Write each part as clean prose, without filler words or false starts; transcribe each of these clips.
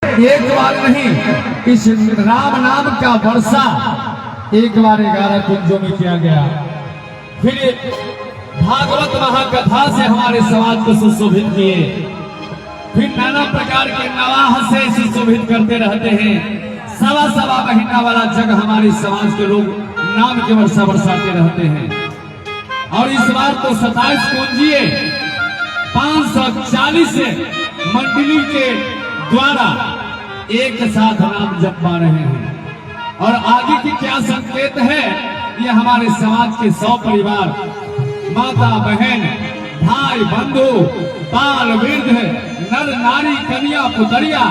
एक बार नहीं, इस राम नाम का वर्षा एक बार 11 कुंजों में किया गया। फिर भागवत महाकथा से हमारे समाज को सुशोभित किए। फिर नाना प्रकार के नवाह से सुशोभित करते रहते हैं। 1.25 महीना वाला जग हमारे समाज के लोग नाम के वर्षा बरसाते रहते हैं। और इस बार तो 27 कुंजीय 540 मंडली के द्वारा एक साथ नाम जप पा रहे हैं। और आगे की क्या संकेत है, ये हमारे समाज के 100 परिवार, माता बहन, भाई बंधु, बाल वृद्ध, नर नारी, कन्या पुतरिया,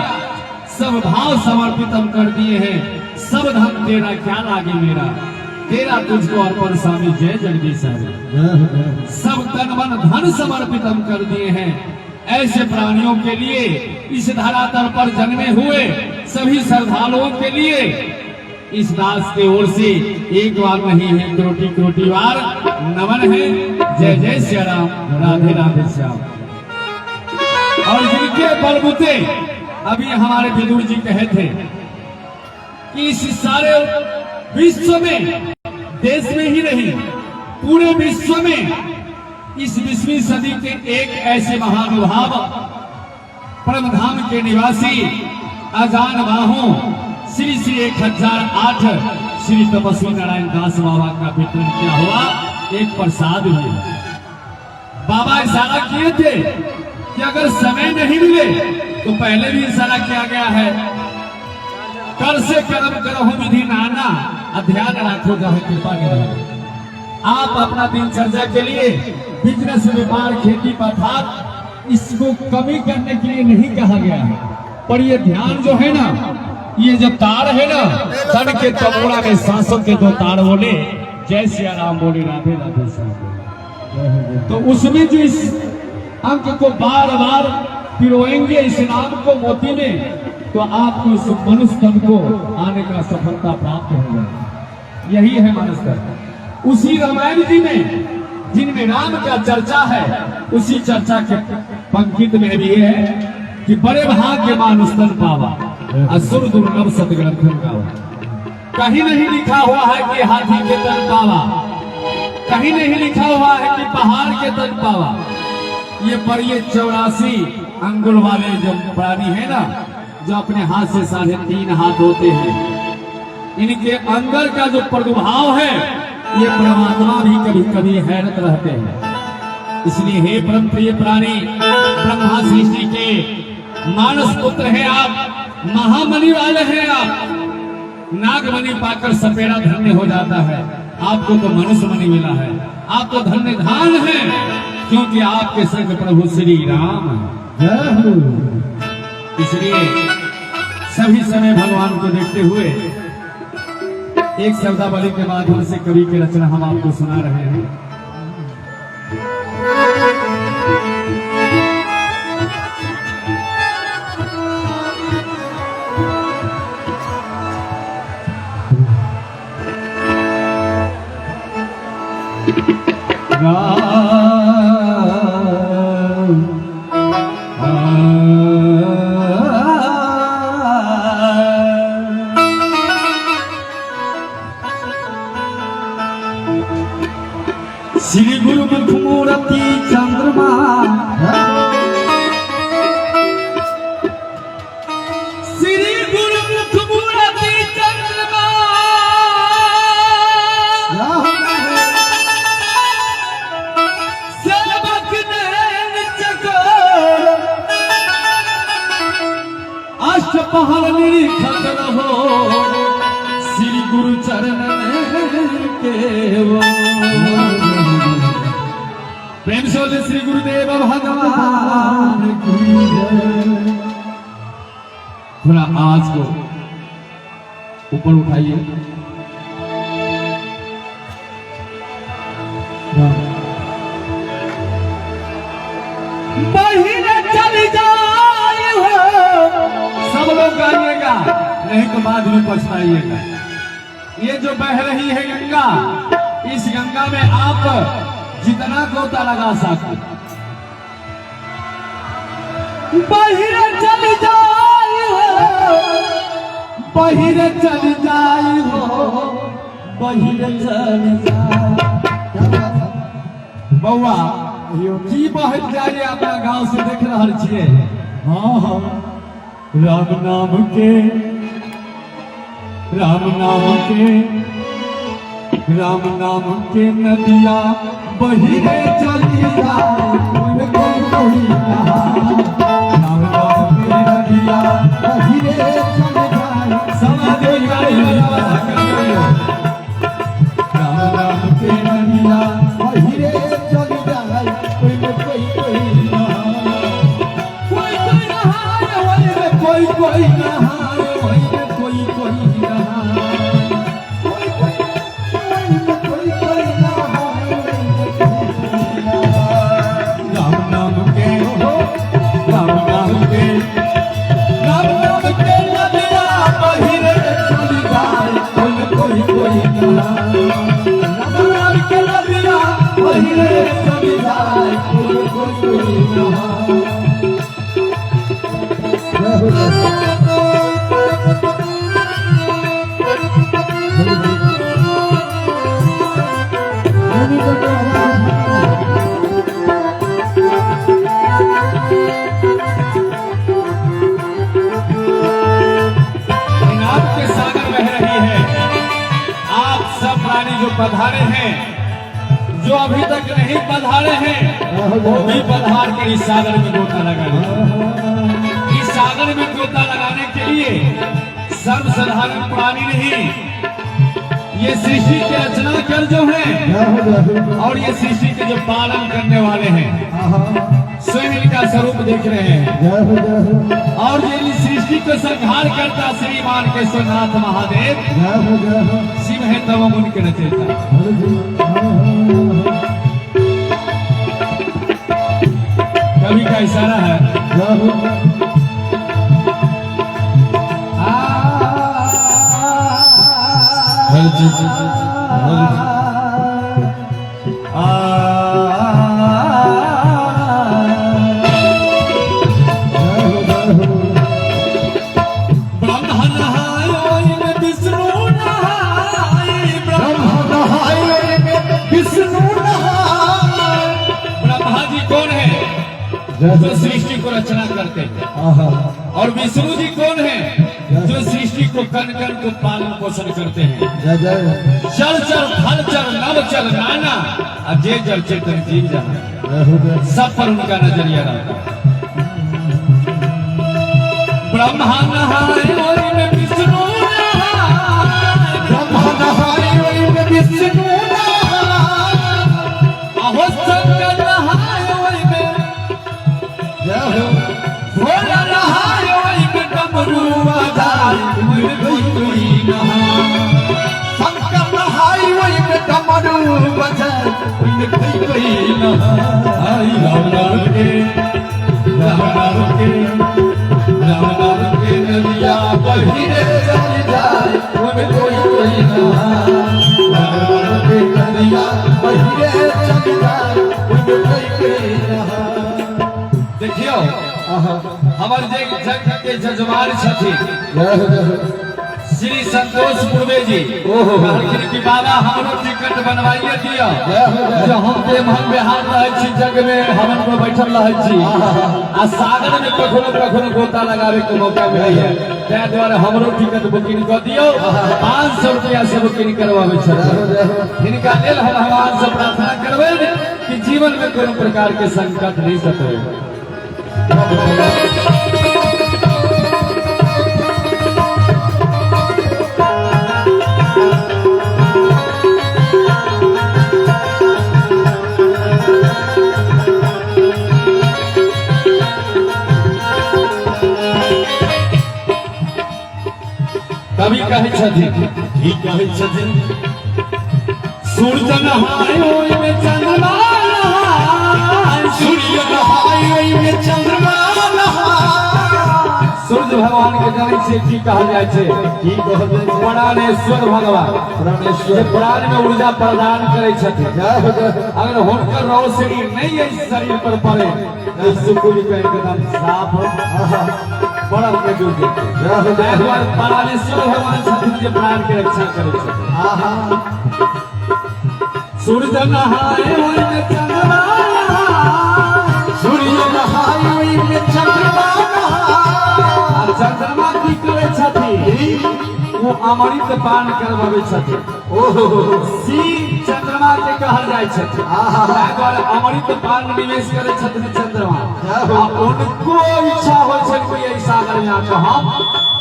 सब भाव समर्पित हम कर दिए हैं। सब धन तेरा क्या लागे मेरा, तेरा तुझको अर्पण स्वामी, जय जगदीश हरे। सब तन मन धन समर्पित हम कर दिए हैं। ऐसे प्राणियों के लिए, इस धरातल पर जन्मे हुए सभी श्रद्धालुओं के लिए इस दास के ओर से एक बार नहीं है, कोटि कोटि बार नमन है। जय जय श्री राम, राधे राधे श्याम। और जिनके बलबूते अभी हमारे विदुर जी कहे थे कि इस सारे विश्व में, देश में ही नहीं पूरे विश्व में इस 20वीं सदी के एक ऐसे महानुभाव परमधाम के निवासी अजान बाहों श्री श्री 1008 श्री तपस्वी नारायण दास बाबा का वितरण क्या हुआ, एक प्रसाद भी है। बाबा इशारा किए थे कि अगर समय नहीं मिले तो पहले भी इशारा किया गया है, कर से कर्म करो विधि नाना, ध्यान रखो जहाँ कृपा निधान। आप अपना दिनचर्या के लिए बिजनेस, व्यापार, खेती पथार, इसको कमी करने के लिए नहीं कहा गया है। पर ये ध्यान जो है ना, ये जो तार है ना, तन के तमोड़ा में सांसों के दो तार बोले जय सिया राम बोले राधे राधे श्याम बोले। तो उसमें जो इस अंक को बार बार पिरोएंगे इस नाम को मोती में, तो आपको इस मनुष्य तन को आने का सफलता प्राप्त हो जाएगी। यही है मनुष्य तन। उसी रामायण जी में जिनमें राम का चर्चा है, उसी चर्चा के पंकित में भी है कि बड़े भाग्य मानुष तन पावा, असुर दुर्लभ सतग्रंथन गावा। कहीं नहीं लिखा हुआ है कि हाथी के तन पावा, कहीं नहीं लिखा हुआ है कि पहाड़ के तन पावा। ये पर ये 84 अंगुल वाले जो प्राणी है ना, जो अपने हाथ से 3.5 हाथ होते हैं, इनके अंदर का जो प्रभाव है, ये परमात्मा भी कभी कभी हैरत रहते हैं। इसलिए हे परम प्रिय प्राणी, ब्रह्मा सृष्टि के मानस पुत्र हैं आप, महामणि वाले हैं आप। नागमणि पाकर सपेरा धन्य हो जाता है, आपको तो मनुष्य मणि मिला है, आप तो धन्य धान हैं, क्योंकि आपके संग प्रभु श्री राम है। इसलिए सभी समय भगवान को देखते हुए एक शब्दावली के माध्यम से कवि की रचना हम आपको सुना रहे हैं। श्री गुरु मुख मूर्ति चंद्रमा, श्री गुरु मुख मूर्ति चंद्रमा, सेवक नैन चकोर, अष्ट पहर निरीखत रहो, श्री गुरु चरण के वो। प्रेम से बोले श्री गुरुदेव भगवान की जय। थोड़ा आवाज को ऊपर उठाइए। बहिने चली जाए हो, सब लोग गाइएगा, नहीं तो बाद में पछताइएगा। ये जो बह रही है गंगा, इस गंगा में आप जितना गोता लगा सकते, बहिरे चली जाए हो। बहिरे चल जाई हो, बहिरे चल जाई। बौआ की बहत जाइए अपना गांव से देख रहल छियै? हाँ हाँ, राम नाम के, राम नाम के, राम नाम के नदिया बहिरे चली जाए, कोई कोई कोई राम नाम के नदिया बहिरे चल जाए। समाज राम नाम के नदिया बहिरे चल जाए, कोई कोई कोई कोई कोई नहाए ओई में, कोई कोई नहाए ओई में, कोई कोई नहाए, कोई कोई कोई कोई नहाए। राम नाम के हो, राम नाम के, राम नाम के नदिया बहिरे चल जाए, कोई कोई कोई नहाए। राम नाम के नदिया बहिरे चल जाए, कोई कोई कोई नहाए। जय हो जय हो। नाम के सागर बह रही है। आप सब प्राणी जो पधारे हैं, जो अभी तक नहीं पधारे हैं, वो भी पधार कर इस सागर में गोता लगा लें। इस सागर में गोता लगाने के लिए सर्वसाधारण प्राणी नहीं, ये सृष्टि के रचना कर जो हैं जय हो जय हो। और ये सृष्टि के जो पालन करने वाले हैं, स्वयं इनका स्वरूप देख रहे हैं। जय हो जय हो। और ये इस सृष्टि को संहार करता श्रीमान केशवनाथ महादेव जय हो जय हो। शिव है तब उनके रचयिता। हरे जी। कवि का इशारा है। जय हो। हरे जी हरे जी। जय हो जय हो। ब्रह्मा नहाय ओहिमे विष्णु नहाय, ब्रह्मा ब्रह्मा नहाय विष्णु नहाय। ब्रह्मा जी कौन है? जय जो हो। सृष्टि को रचना करते हैं। आहा। और विष्णु जी कौन है? जो सृष्टि को कण कण को पालन पोषण करते हैं। जय जय। चल चल थल चल नव चल नाना अजय जल चेतन जीव जहां, जय हो जय। सब पर उनका नजरिया रहता है। ब्रह्मा नहाय ओहिमे विष्णु नहाय, ब्रह्मा नहाय विष्णु नहाय। अहो शंकर नहाय ओहिमे, जय हो। भोला नहाय ओहिमे डमरू बजाय, ओहिमे कोई कोई नहाय, शंकर नहाय डमरू बजाय, ओहिमे कोई कोई नहाय। राम नाम के, राम नाम के, राम नाम के नदिया बहिरे चल जाए, ओहिमे कोई कोई नहाय। राम नाम के नदिया बहिरे चल जाए, कोई कोई नहाय। देखियो आहा। हमर जे जग के जजमान छथिन जय हो जय हो। श्री संतोष पूर्वे जी, ओहो। कहलखिन कि बाबा हमरो टिकट बनवाइए दिअ, जय हो जय। जे हम देवहन बिहार रहै छी, जग में हवन पर बैठल रहै छी आ सागर में कखनो कखनो गोता लगावे के मौका मिलैया, ताहि दुआरे हमरो टिकट बुकिंग कऽ दियौ। 500 रुपया से बुकिंग करवाबै जय हो छथिन। जय हो। हिनका लेल हम भगवान से प्रार्थना करबै कि जीवन में कोनो प्रकार के संकट नहीं सतबै। कवि कहै छथिन, की कहै छथिन? सूर्य नहाय ओहिमे चंद्रमा नहाय, सूर्य नहाय ओहिमे चंद्रमा नहाय। सूर्य भगवान के जानै छियै की कहल जाइ छै? की कहल जाइ छै? प्राणेश्वर भगवान, प्राणेश्वर, जे प्राण में ऊर्जा प्रदान करै छथिन। जय हो जय हो। अगर हुनकर रोशनी नहीं है शरीर पर पड़े तो सुकुल के एकदम साफ आहा। बर्फ के जुड़ जेतै। जय हो, जय ताहि हो। दुआरे परामेश्वर भगवान छथिन जे प्राण के रक्षा करै छथिन। आहा। सूर्य नहाय ओहिमे चंद्रमा नहाय। सूर्य नहाय ओहिमे चंद्रमा नहाय। आ चंद्रमा की करै छथिन? ओ अमृत पान करबबै छथिन। ओहो। शिव चंद्रमा के कहल जाइ छथिन। आहा। ताहि दुआरे अमृत पान निवेश करै छथिन चंद्रमा। जय हो। आ उनको इच्छा होइ छनि कि एहि सागर में आके हम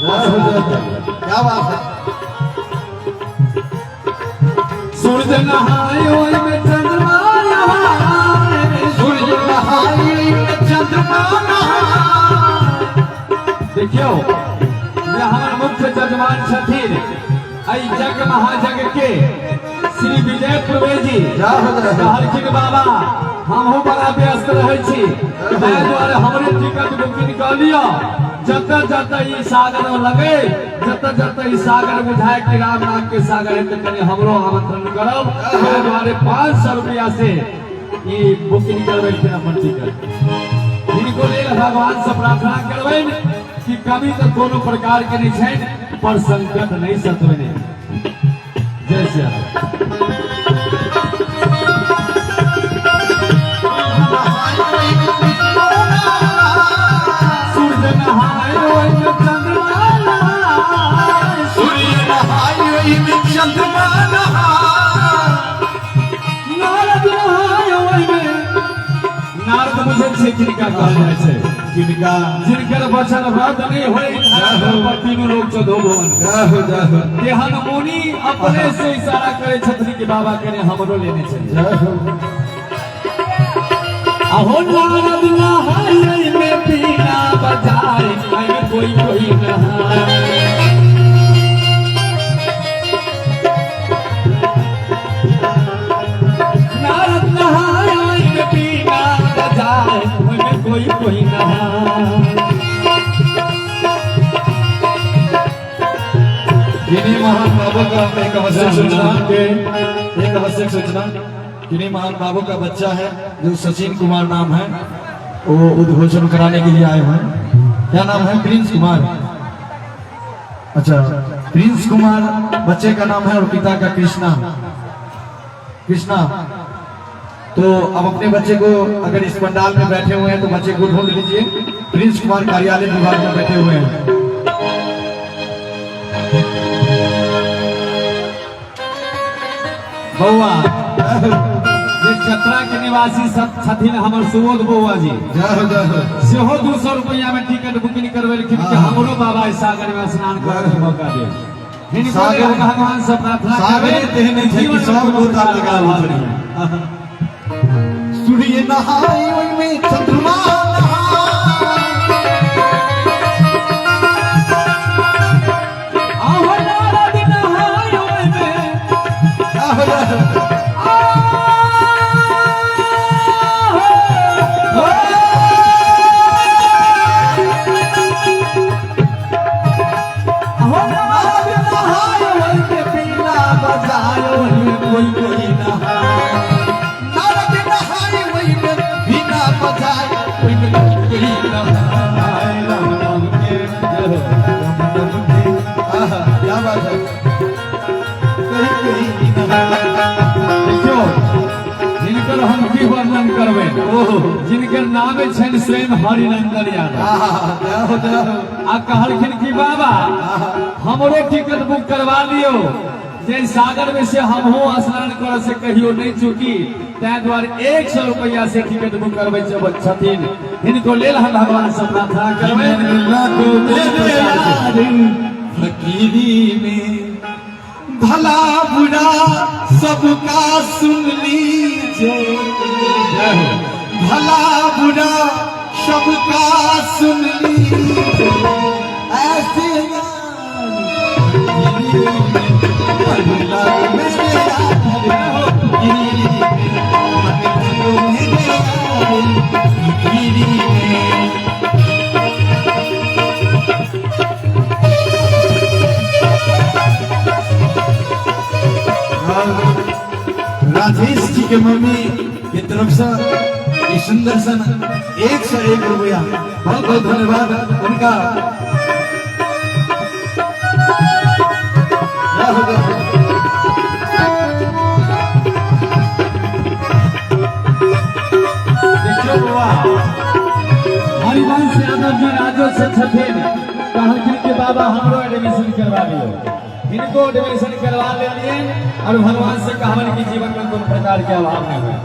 जय हो, जय हो। क्या बात है। सूर्य नहाय ओहिमे चंद्रमा नहाय। सूर्य नहाय ओहिमे चंद्रमा नहाय। देखियौ जे हमर मुख्य जजमान छथिन एहि जग महाजग के श्री विजय पूर्वे जी। जय हो, जय हो। कहलखिन बाबा हमहूँ बड़ा व्यस्त रहै छी, ताहि दुआरे हमरे टिकट बुकिंग कऽ लिअ। जतऽ जतऽ ई सागर लगे, जतऽ जतऽ ई सागर बुझाय कि राम नाम के सागर है, तऽ कनि हमरो आमंत्रण करब। ताहि दुआरे 500 रुपया से ई बुकिंग करबेलखिन अपन टिकट। हिनको लेल भगवान से प्रार्थना करबनि कि कमी तऽ कोनो प्रकार के नहि छनि, पर संकट नहि सतबनि। जय श्री राम। सूर्य नहाय ओहिमे चंद्रमा नहाय। सूर्य नहाय ओहिमे चंद्रमा नहाय। नारद नहाय ओहिमे। नारद बुझै छै किनका कहल जाइ छै? किनका? जिनकर वचन रद्द नहि होय पर तीनू लोग चौदहो भुवन। जय हो, जय हो। तेहन मुनि अपने से इशारा करै छथिन कि बाबा कने हमरो लेने चलिए। जय हो। अहो नारद नहाय में बीना बजाए, एहिमे कोई कोई नहाय। नारद नहाय में बीना बजाए, ओहिमे कोई कोई नहाय। किन्हीं महान बाबू का एक आवश्यक सूचना, एक आवश्यक सूचना। किन्हीं महान बाबू का बच्चा है जो सचिन कुमार नाम है, वो उद्घोषण कराने के लिए आए हुए हैं। क्या नाम है? प्रिंस कुमार। अच्छा, प्रिंस कुमार बच्चे का नाम है और पिता का कृष्णा। कृष्णा। तो अब अपने बच्चे को अगर इस पंडाल में बैठे हुए हैं तो बच्चे को ढूंढ लीजिए। प्रिंस कुमार कार्यालय विभाग में बैठे हुए हैं। बौआ जे चतरा के निवासी सब छथिन हमर सुबोध बौआ जी, जय हो, जय हो। सेहो 200 रुपया में टिकट बुकिंग करवेलखिन कि हमरो बाबा इस सागर में स्नान करे के मौका दे। हिनको सागर- लेल हम भगवान से प्रार्थना सागरे करबै, तेहने छै कि जीवन में सब कोनो गोता प्रकार लगा के अभाव लै नहि। सूर्य नहाय ओहिमे चंद्रमा नहाय। आहो नारद नहाय ओहिमे। जय हो, जय हो। आहो। आहो नारद नहाय ओहिमे बीना बजाय, ओहिमे कोई कोई नहाय। नारद नहाय ओहिमे बीना बजाय, ओहिमे कोई नहाय। राम नाम के जय हो। राम नाम के, आहा, क्या बात है। कहीं कहीं नहाय। देखियौ जिनकर हम की वर्णन करबै, ओहो। जिनकर नाम छनि स्वयं हरिनंदन यादव। आहा, जय हो, जय हो। आ कहलखिन कि बाबा हमरो टिकट बुक करवा लियौ, जे सागर में से हमहूँ स्नान करे से कहियो नहीं चूकी। ताहि दुआरे 100 रुपया से टिकट बुक करबै छथिन। हिनको लेल हम भगवान से प्रार्थना करबै। लाखों दे यार फकीरी में भला बुरा सबका सुन लीजिए। जय हो। भला बुरा सबका सुन लीजिए, ऐसे यार फकीरी में मन लागो मेरे यार फकीरी में, मन लागो मेरे यार फकीरी में। राजेश जी के मम्मी के तरफ से ये सुंदर सन 101 रुपया, बहुत बहुत धन्यवाद उनका। छथिन, कहलखिन कि बाबा हमरो एडमिशन करवा दियो। हिनको एडमिशन करवा लेलिए और भगवान से कहवन कि जीवन में कोनो प्रकार के अभाव नहीं हुए।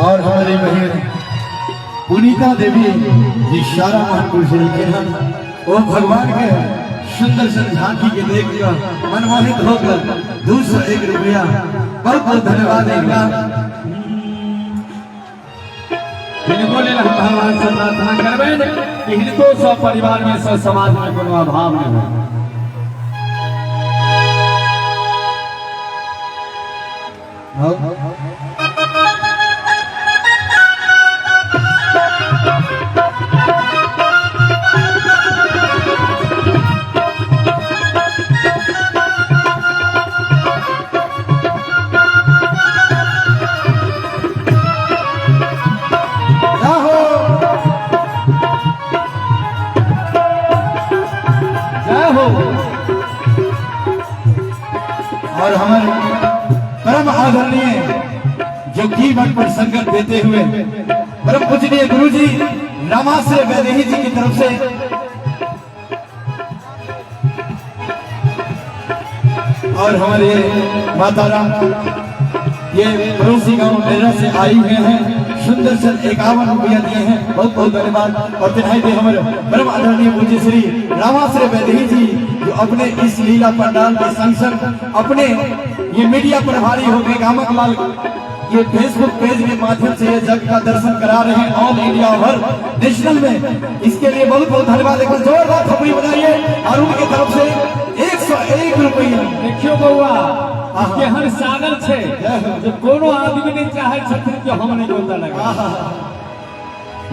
और हमारी बहन पुनीता देवी जी सारा महापुरुष के हैं, वो भगवान के सुंदर सन झांकी के देख कर मनमोहित होकर 201 रुपया, बहुत बहुत धन्यवाद इनका। हिनको लेल हम भगवान से प्रार्थना करबै कि हिनको सब परिवार में सब समाज में कोनो अभाव नहीं हो। हो जय हो। और हमारे परम आदरणीय जो कीमत पर संगत देते हुए परम पूजनीय गुरु जी रामाश्रय वैदेही जी की तरफ से और हमारे माता राम ये पड़ोसी गांव मेरा से आई हुए हैं, सुंदर से 51 रुपया दिए हैं, बहुत बहुत धन्यवाद। और तिहाई दे हमारे परम आदरणीय पूज्य श्री रामाश्रय वैदेही जी जो अपने इस लीला पंडाल के संग संग अपने ये मीडिया प्रभारी हो गए गामक लाल, ये फेसबुक पेज के माध्यम से ये जग का दर्शन करा रहे हैं ऑल इंडिया ओवर नेशनल में, इसके लिए बहुत बहुत धन्यवाद। एक बार जोरदार थपड़ी बजाइए। और उनकी तरफ से 101 रुपया। देखियो बउआ, केहन सागर छै जे कोनो आदमी नहीं चाहे छथिन कि हम नहीं गोता लगा।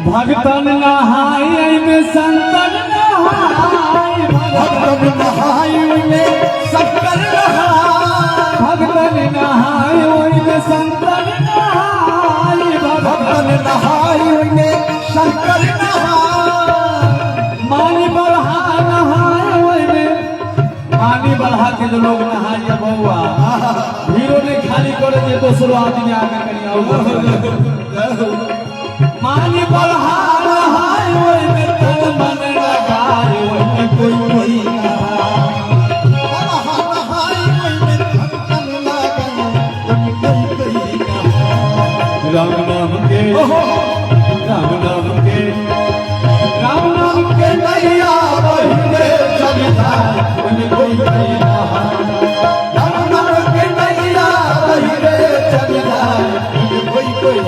भगतन नहाय में संतन नहाय, भगतन नहाय में शंकर नहाय, भगतन नहाय में संतन नहाय, भगतन नहाय में शंकर नहाय, मानी बलहा नहाय में, पानी बलहा के जो लोग नहाय बउआ, भीड़ो ने खाली करे जे दोसरो आदमी आके कनी आओ। मानी बलहा नहाय में तन मन लगाय में कोई कोई राम नाम के, राम नाम के, राम नाम के नैया बहिरे चलिता कोई कोई राम नाम के नैया बहिरे चलिता कोई कोई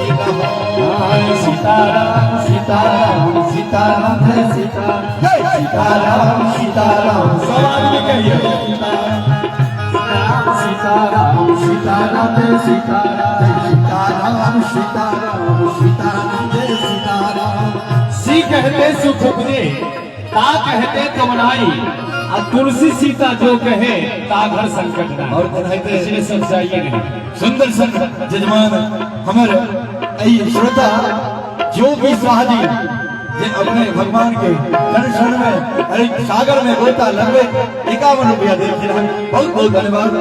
सीताराम सीताराम सीताराम जय सीता, सीताराम सीताराम, सब आदमी कहिए सीताराम सीताराम जय सीताराम, सीताराम सीताराम सीताराम जय सीताराम। सी कहते सुख उपजे ता कहते कमनाई, और तुलसी सीता जो कहे ता घर संकट ना। और तेनाहिते इसलिए सब चाहिए नहीं। सुंदर सन जजमान हमर एहि श्रोता जो भी साहजी जे अपने भगवान के क्षण क्षण में अरे सागर में गोता लगवे 51 रुपया देखे, बहुत बहुत धन्यवाद।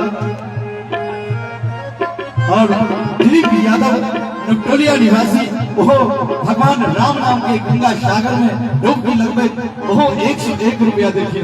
और दिलीप यादव टोलिया निवासी वो भगवान राम नाम के गंगा सागर में डुबकी लगवे वो 101 रुपया देखे।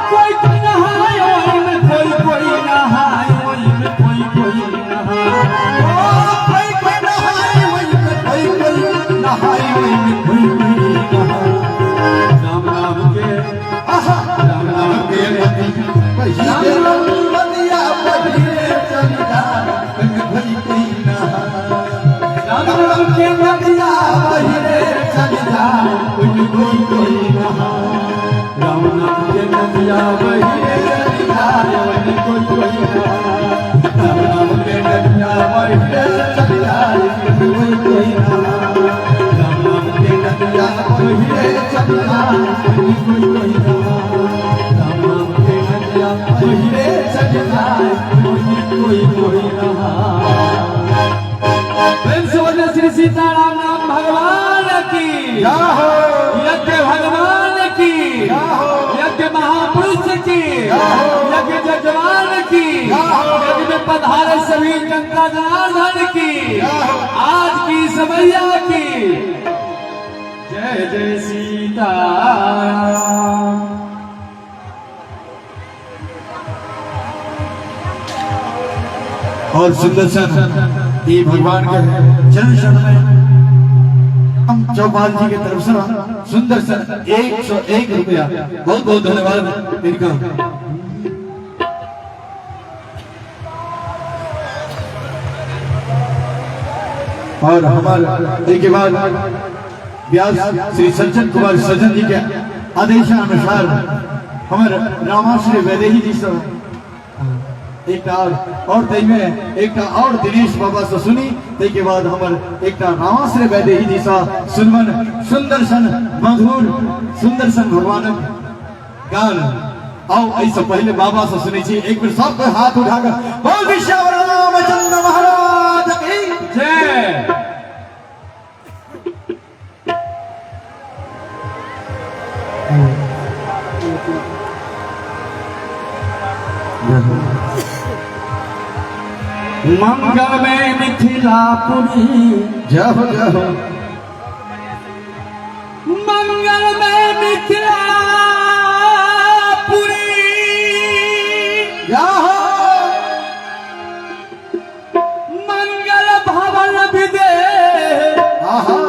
कोई कोई नहाय में कोई कोई नहाय में कोई कोई नहाय, राम नाम के, राम नाम के, राम नाम के नदिया बहिरे चलिता कोई कोई नहाय, राम नाम के नदिया बहिरे चलिता कोई कोई नहाय, राम नाम के नदिया बहिरे चलिता कोई कोई नहाय, राम नाम के नदिया बहिरे चलिता कोई कोई नहाय, राम नाम के नदिया बहिरे चलिता कोई कोई। कोई रहा। प्रेम से बोलिए श्री सीताराम राम भगवान की जय हो। यज्ञ भगवान की जय हो। यज्ञ महापुरुष की जय हो। यज्ञ जजमान की जय हो। यज्ञ में पधारे सभी जनता जनार्दन की जय हो। आज की समैया की जय जय सीता। और सुंदर सन ये भगवान के चरण शरण में हम चौपाल जी के तरफ से सुंदर सन 101 रुपया, बहुत बहुत धन्यवाद इनका। और हमारे के बाद व्यास श्री सज्जन कुमार सज्जन जी के आदेशानुसार हमारे रामाश्री वैदेही जी से एकटा और ताहिमे एकटा और दिनेश बाबा से सुनी, ताहिके बाद हमर एकटा रामाश्रय वैदेही जी से सुनबन सुंदर सन मधुर सुंदर सन भगवानक गान। आओ एहिसँ पहिले बाबा से सुनै छी, एक बेर सबके हाथ उठाकर बोल विश्वावर रामचंद्र महाराज की जय। मंगल में मिथिलापुरी जय हो जय हो। मंगल में मिथिलापुरी जय हो। मंगल भवन विदे आहा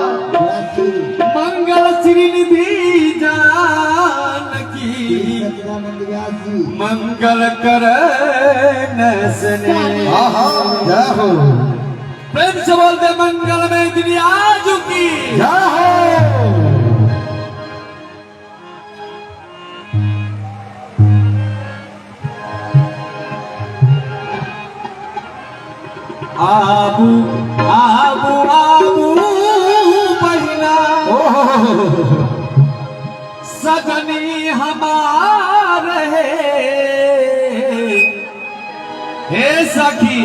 मंगल श्रीनिधि जानकी मंगल कर आहा जय हो। प्रेम से बोलते मंगल में दुनिया झुकी जय हो। आबू आबू आबू बहिना सजनी हमारे हे सखी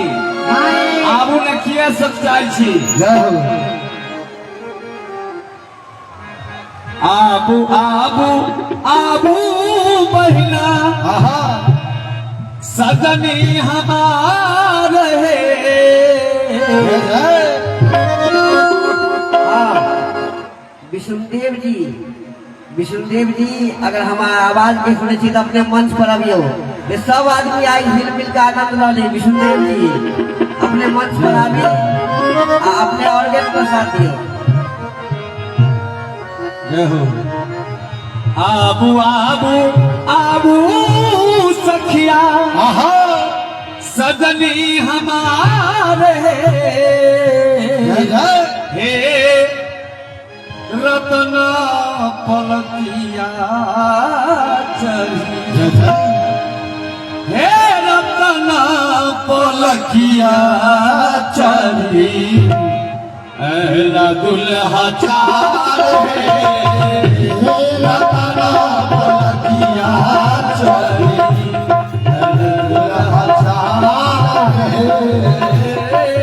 आबू ने किया सब चाहे छी। जय हो। आबू आबू आबू बहिना आहा सजनी हमारे जय। विष्णुदेव जी, विष्णुदेव जी अगर हमारा आवाज के सुनै छी तऽ अपने मंच पर अबियौ। ये सब आदमी आई हिल मिल के आनंद लऽ ली। विष्णुदेव जी अपने मंच पर आबी आ अपने ऑर्गन पर साथ दियौ। जय हो। आबू आबू आबू सखिया आहा सजनी हमारे जय जय। हे रतन पलकिया चढ़ी जय जय। हे रतन पलकिया चढ़ी अहला दुल्हा चार हे रतन पलकिया चढ़ी दुल्हा चार हे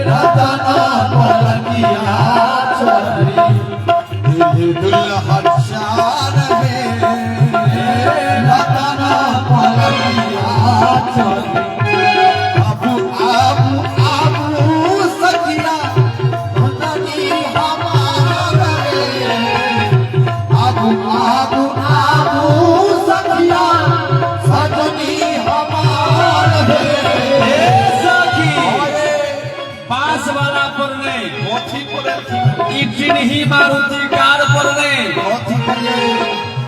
रतन पलकिया चढ़ी दुल्हा चार हे रतन पलकिया चढ़ी। आबू आबू आबू सखिया सजनी हमारे आबू आबू आबू सखिया सजनी हमारे हे सखी बांस वाला पर नहीं इटिन ही मारुति कार पर नहीं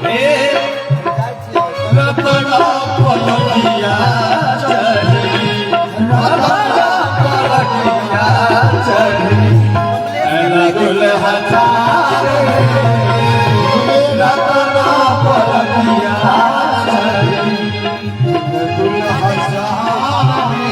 हे रतन पलकिया चढ़ी रतन पलकिया चढ़ी ऐला दुल्हा चारे रतन पलकिया चढ़ी दुल्हा चार हे।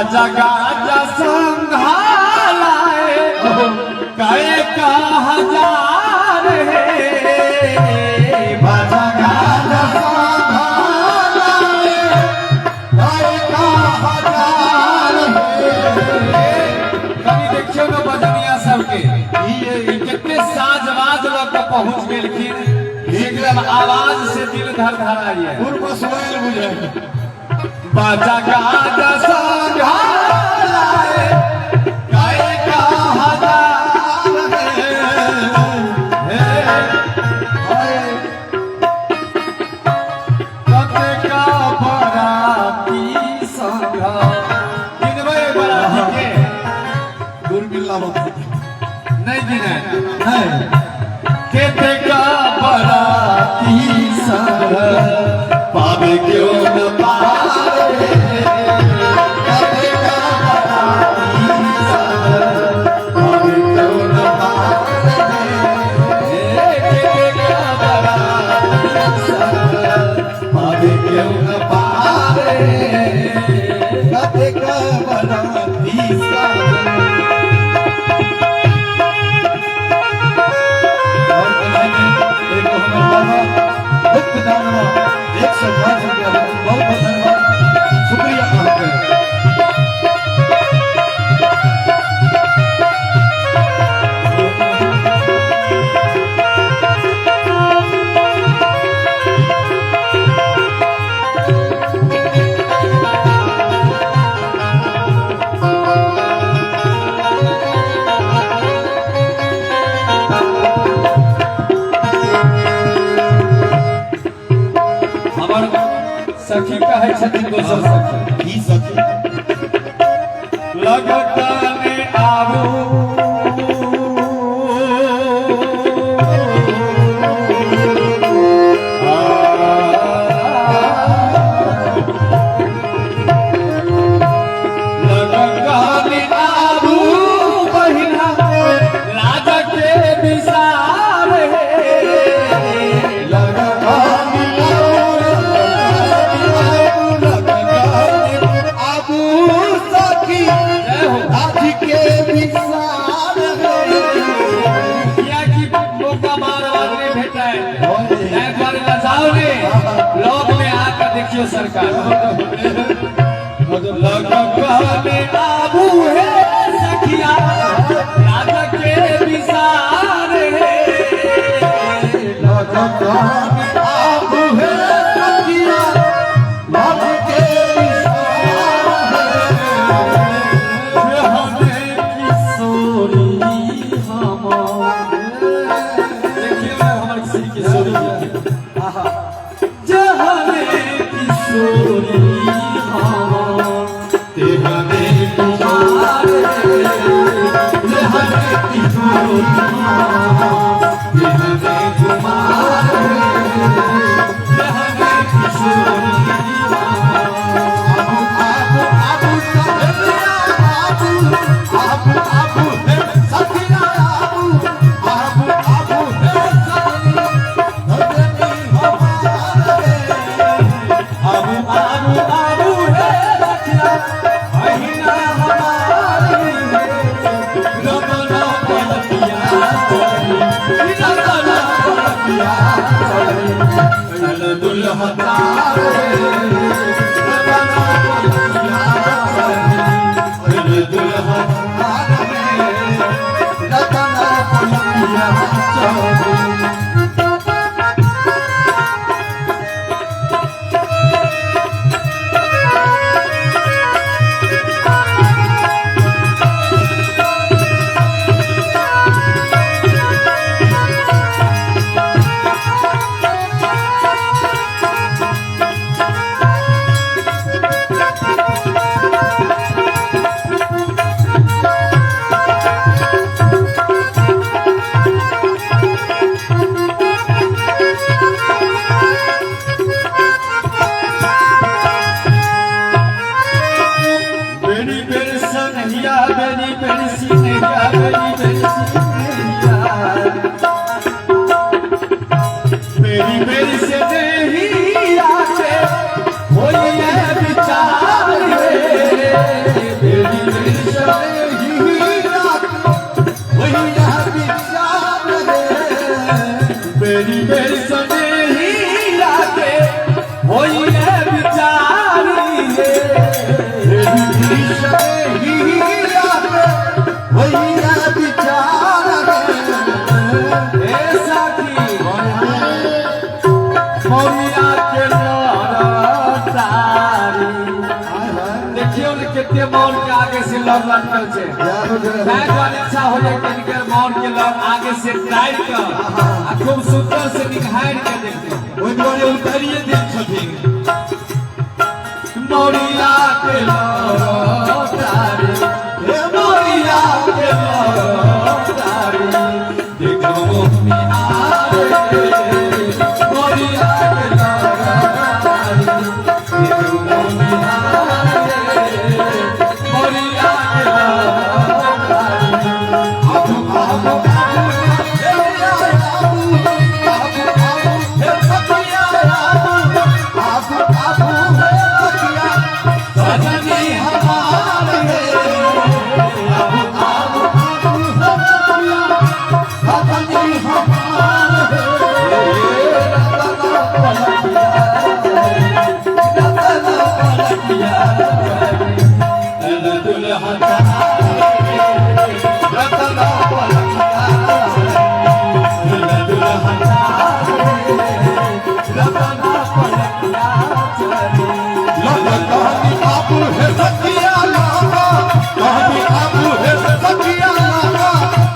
बाजा गाजा संघालाए कए का हजार हे। बाजा गाजा संघालाए कए का हजार हे। कनि देखियौ ने बजनिया सबके ई कते साज बाज लऽ के पहुंच गेलखिन, एकदम आवाज से दिल धड़धड़ाइए। पूर्व सुनायल बुझाइ। बाजा गाजा संघालाए कए का हजार हे। कतेका बराती संघ गिनबै बराती के? दूरबीन लाबऽ। नहीं गिने? नहीं। केतेका बराती संघ पावे क्यों न पावे। केतेका बराती संघ पावे क्यों न पावे। केतेका बराती संघ पावे क्यों न पावे। कतेका बराती संग। और बनाइए एक हमर बाबा गुप्त दानवा 105 रुपया, बहुत बहुत धन्यवाद, शुक्रिया अहाँके। हमर सखी कहै छथिन, दोसर सखी। की सखी? लगतने आबू लगतने आबू बहिना लाज के विसार हे। आबू सखी जय हो। आज के विसार। कियाकि मौका बार बार नहीं भेटाए, ताहि दुआरे लजाओ ने, लोक में आकर देखियो सरकार। लगतने आबू हे सखिया लाज के विसार हे। आबू हे सखिया लाज के विसार। हमें किशोरी हम देखियो हमर श्री किशोरी जी के। जहने किशोरी हम तेहने कुमार, जहने किशोरी हम तेहने कुमार, जहने किशोरी आबू आबू आबू सखिया आबू आबू आबू हे सखिया आबू आबू आबू हे सखिया धरनी हमारे। आबू आबू आबू हे सखिया बहिना हमारी, रतना पलटिया रतना पलटिया चल दुल्हा तारे, रतना पलटिया चल दुल्हा तारे, रतना पलटिया चौरी। बेरी बेरी सनहिया बेरी बेरी सिनहिया बेरी बेरी सिनहिया बेरी बेरी सिनहिया के होइए विचार रे। मौरिया के लड़तारी। देखियो ने कते मौर के आगे से लड़ लटकल छै। ताहि दुआरे इच्छा हो जाए कि इनकर मौर के लड़ आगे से टाइट कर आ खूब सुंदर से निहार के देखते। ओहि दुआरे उतारिए देल छथिन। मौरिया के लड़तारी, हे मौरिया के लड़तारी, देखो निहारे, मौरिया के लड़तारी, देखो निहारे, मौरिया के लड़तारी। आबू आबू आबू हे आबू, आबू आबू हे सखिया आबू, आबू आबू हे सखिया सजनी हमार हे। आबू आबू आबू हे सखिया सजनी हमार हे। रतना पलकिया, रतना पलकिया, दुल्हन रतना पलकिया, दुल्हन रतना पलकिया चली। कहनी आबू हे सखिया लागा, कहनी आबू हे सखिया लागा,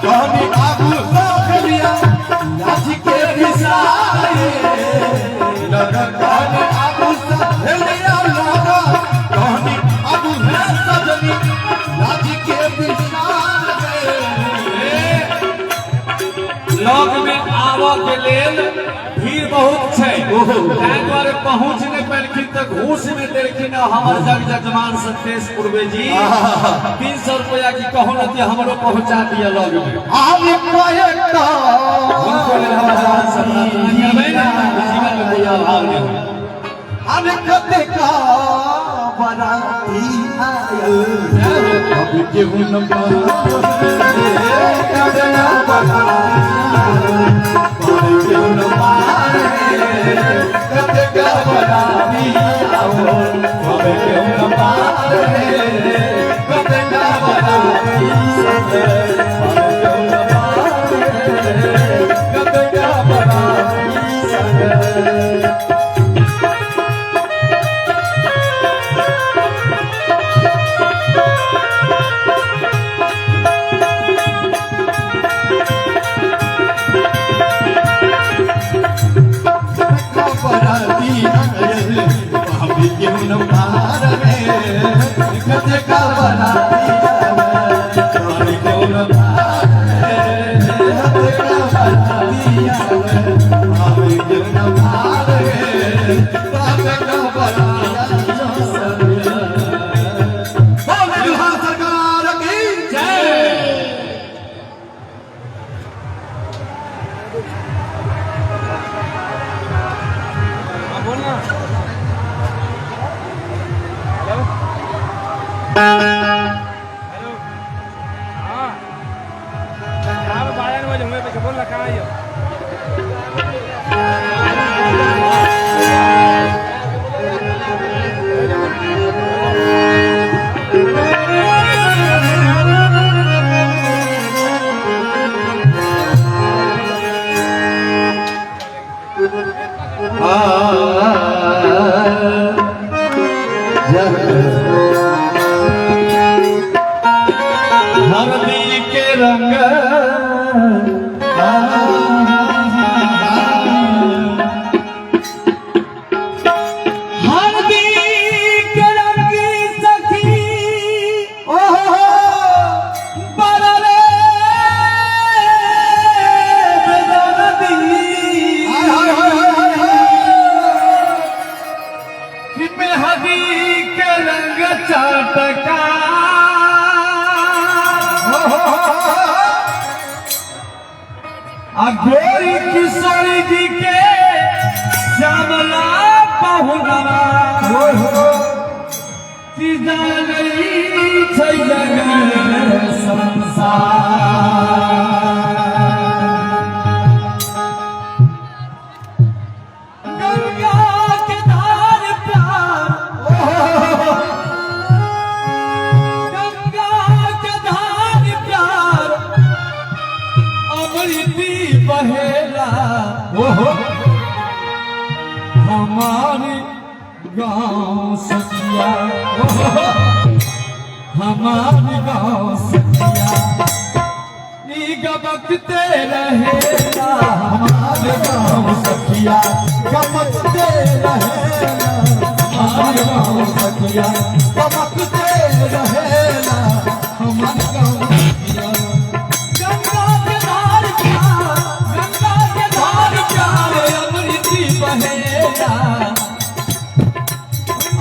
कहनी आबू सखिया नाच के बिसाए। कहनी आबू सखिया लागा, कहनी आबू हे सजनी नाच के बिसाए। लग में आबऽ के लेल भीड़ बहुत छै, ताहि दुआरे पहुँच नहि पेलखिन तऽ घूस में देलखिन। हमर जग जजमान सतेश पूर्वे जी 300 रुपया की कहू न कि हमरो पहुंचा दिया लग में। आबि कहेता हुनको लेल हम भगवान से प्रार्थना करबै ने जीवन में कोई अभाव नहि होय। अरे कतेका बराती आयल, अब केहू न पारे, कतेका बराती आयल, अब केहू न पारे, कतेका बराती आयल, अब केहू न पारे, कतेका बराती आयल, अब केहू न पारे, कतेका बराती आयल। बराती आयल, अब केहू न पारे, कतेका बराती आयल, अब केहू न पारे, कतेका बराती आयल, अब केहू न पारे, कतेका बराती आयल। बोले बिहार सरकार की जय। हेलो, हाँ, कहाँ पे 12 बजे हुए पे बोल रहा, कहाँ आइयो? हरदी के रंग, हरदी के रंग सखी, ओहो बररे बेदर्दी। हाय हाय हाय हाय हाय। कि मेहदी के रंग चटका, आ गोरी किशोरी जी के श्यामला पहुनवा, कि जानै छै जग संसार। गंगा के धार प्यार, गंगा के धार प्यार अमृती बहेला, ओहो। हमारे गांव सखिया, हमारे गांव सखिया नी गबकते रहेला। हमारे गांव सखिया गमकते रहेला, हमारे गांव सखिया गमकते रहेला, हमारे गांव सखिया। गंगा के धार प्यार, गंगा के धार प्यार अमृत बहेला।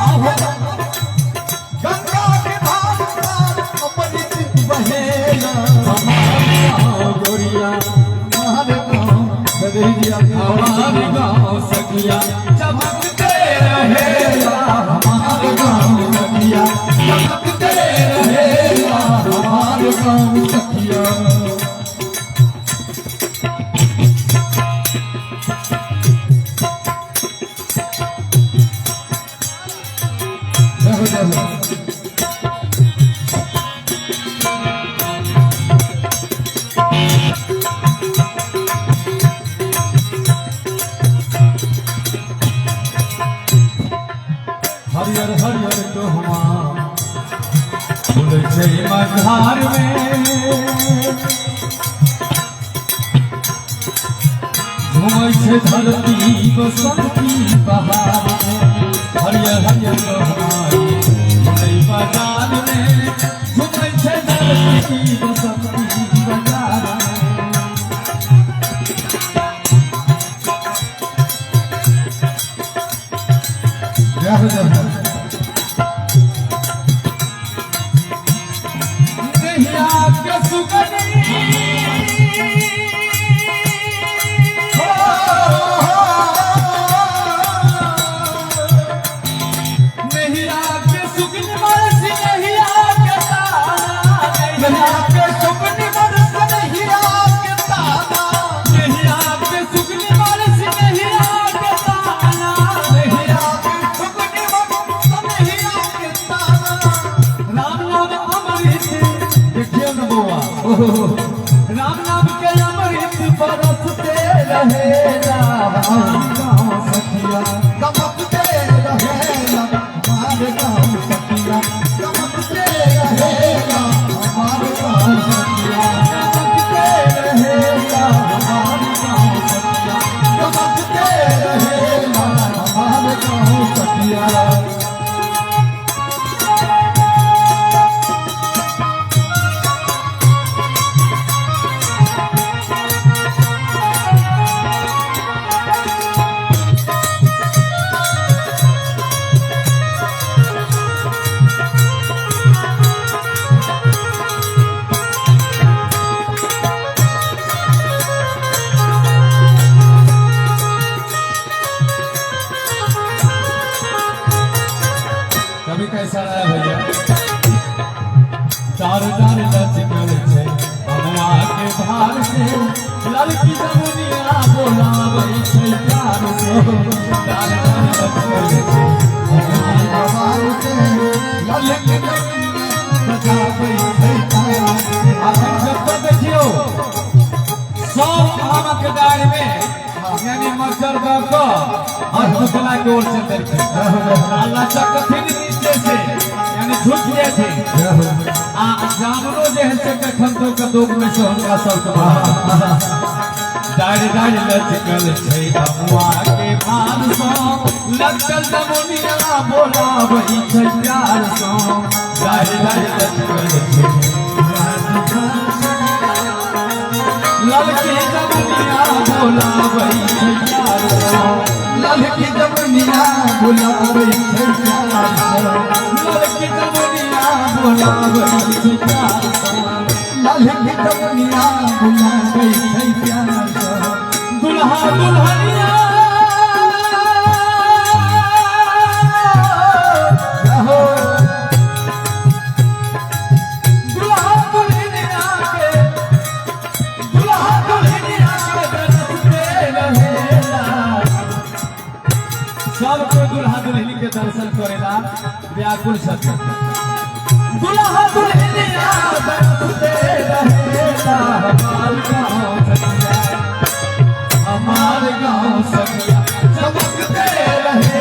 आहो गंगा के धार पार अमृत बहेला। हमारे गांव गोरिया, हमारे गांव सदेही जी आपके हमारे गांव सखिया चमकते रहेला। हमारे गांव सखिया चमकते रहेला, हमारे गांव सखिया। जय हो, जय हो। हरियर हरियर गहुआ फूल छै मझार में, झूमै छै धरती बसंती बहार में। हरियर हरियर गहुआ फूलै बाजार में, झूमै छै धरती बसंती बहार में। जय हो, जय हो। नैया के सुगनी नैया के सुगनी बरस, नैया के तारा, नैया के सुगनी बरस, नैया के तारा, नैया के सुगनी बरस, नैया के तारा, नैया के सुगनी बरस, नैया के तारा। राम नाम अमृत, देखियो न बउआ, राम नाम के अमृत बरसते रहेला। हमारे गाँव सखिया गमकते रहेला, हमारे गांव सखिया गमकते रहेला, हमारे गांव सखिया चमकते रहेला। हमारे गाँव सखिया गमकते रहेला, हमारे गांव सखिया। कभी कैसा रहा भैया, चार डार लचकल छै अमुआ के भार से, लड़की जमुनिया बोलाबै छै प्यार से। डार डार लचकल छै अमुआ के हमार से ललक बजाबै छै तार से। अखन जब तक देखियौ सब आमक डारि में यानी मच्छर दऽ कऽ और पुतला के ओर से देखे अल्लाह चकथिन नीचे से यानी झुक जेथिन, जय हो। आ जानवरो जे है से कखन तो कदोग में से हुनका सबके डारि डारि लचकल छै अमुआ के भार सँ, लचकल जमुनिया बोलाबै छै प्यार सँ। डारि डारि लचकल छै ललकी जमुनिया बोलाबै छै प्यार सँ, ललकी जमुनिया बुलाबै छै प्यार से, ललकी जमुनिया बोलाबै छै प्यार सँ, ललकी जमुनिया बुलाबै छै प्यार से। दुल्हा दुल्हनिया जय हो। दुल्हा दुल्हनिया के, दुल्हा दुल्हनिया के दरसते रहेला। सब कोई दुल्हा दुल्हनी के दर्शन करेला व्याकुल छथिन। दुल्हा दुल्हनिया दरसते रहेला। हमार गाँव सखिया, हमार गाँव सखिया चमकते रहे।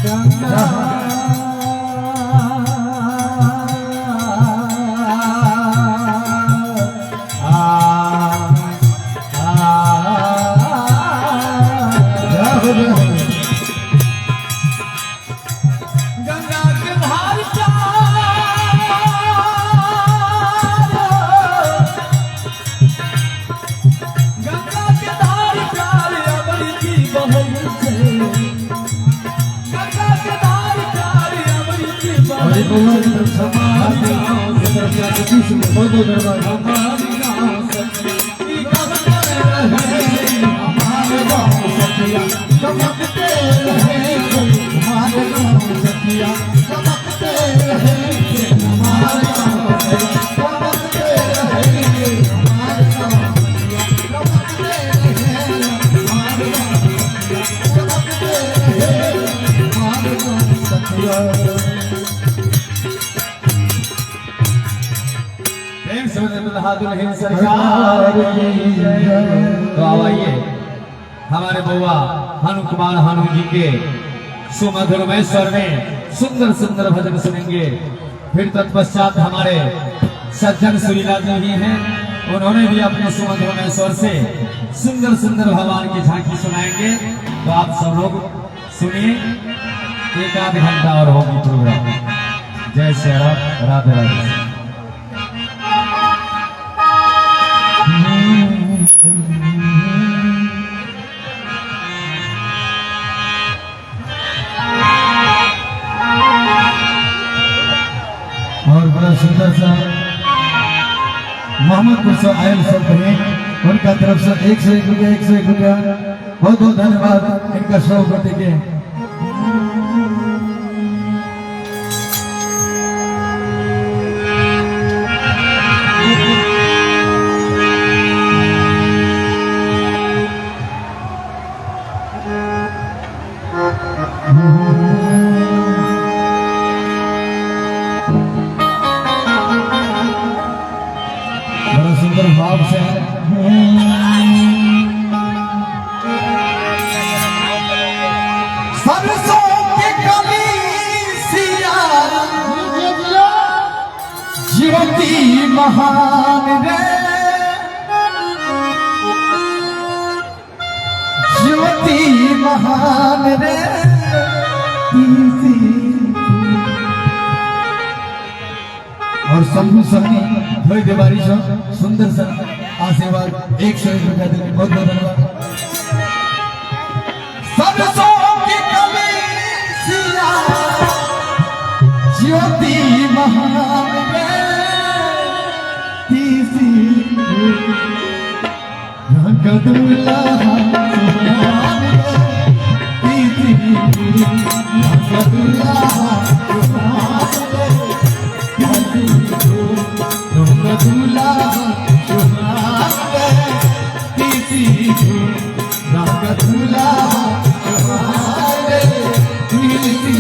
जय हो, जय हो। गंगा के धार चार, गंगा के धार चार अमृती बहल से, गंगा के धार चार अमृती और ये बहल बउआ की तरफ से, आपकी तरफ से आपको 20 रुपये, बहुत बहुत धन्यवाद। हमारी गाँव सखी गमकते रहे, हमारे गाँव सखिया चमकते रहे, हमारे गाँव सखिया चमकते रहे, हमारे गाँव सखिया चमकते रहे, हमारे गाँव सखिया चमकते रहे, हमारे गाँव सखिया चमकते रहे, हमारे गाँव सखिया। प्रेम से बोले दुल्हा दुल्हन सरकार की जय। तो अब आइए हमारे बउआ हनु कुमार हनु जी के सुमधुर स्वर में सुंदर सुंदर भजन सुनेंगे। फिर तत्पश्चात हमारे सज्जन सुरीला जी भी हैं, उन्होंने भी अपने सुमधुर स्वर से सुंदर सुंदर भगवान की झांकी सुनाएंगे। तो आप सब लोग सुनिए, एक आध घंटा और होगी प्रोग्राम। जय श्री राम, राधे राधे। और बड़ा सुंदर सा मोहम्मदपुर से आयल सब बहन, उनका तरफ से 101 रुपया, 101 रुपया, बहुत बहुत धन्यवाद इनका 100 गोटे के। बड़ा सुंदर भाव से सरसों के कली सिया ज्योति महान रे, ज्योति महान रे तीसी। और शंभु सहनी धोई देवारी सर सुंदर सा आशीर्वाद 101 रुपया देने, बहुत बहुत धन्यवाद। सरसों की कली सिया ज्योति महान रे तीसी, रंग दुल्हा सुहान रे तीसी, रंग दुल्हा सुहान रे रंग दुल्हा सुहान रे तीसी, रंग दुल्हा सुहान रे तीसी।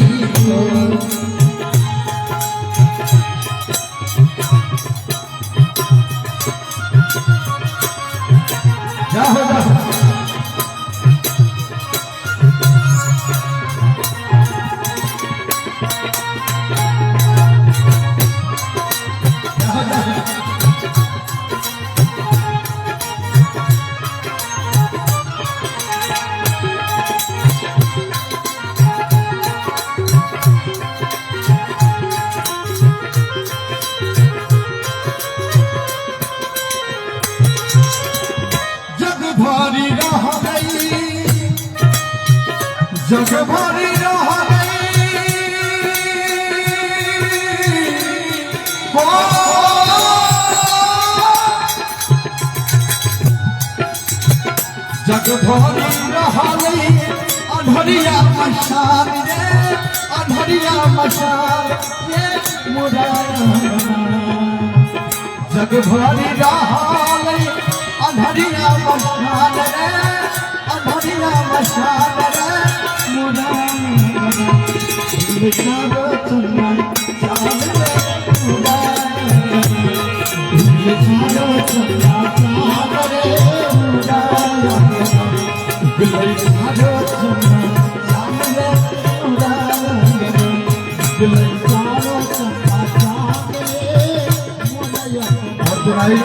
जाओ जाओ। जग भारी रह गई, जग भारी रह गई, हो जग भारी रह गई, अधरिया मशाल रे, अधरिया मशाल रे मुरारा। जग भारी रह गई, अधरिया मशाल रे, अधरिया मशाल रे मुरारा। चन्ना चाल रे मुरारा, चन्ना चाल रे मुरारा, चन्ना चाल रे मुरारा। निकले चारों चंदा चांद रे मोरया। और दुराई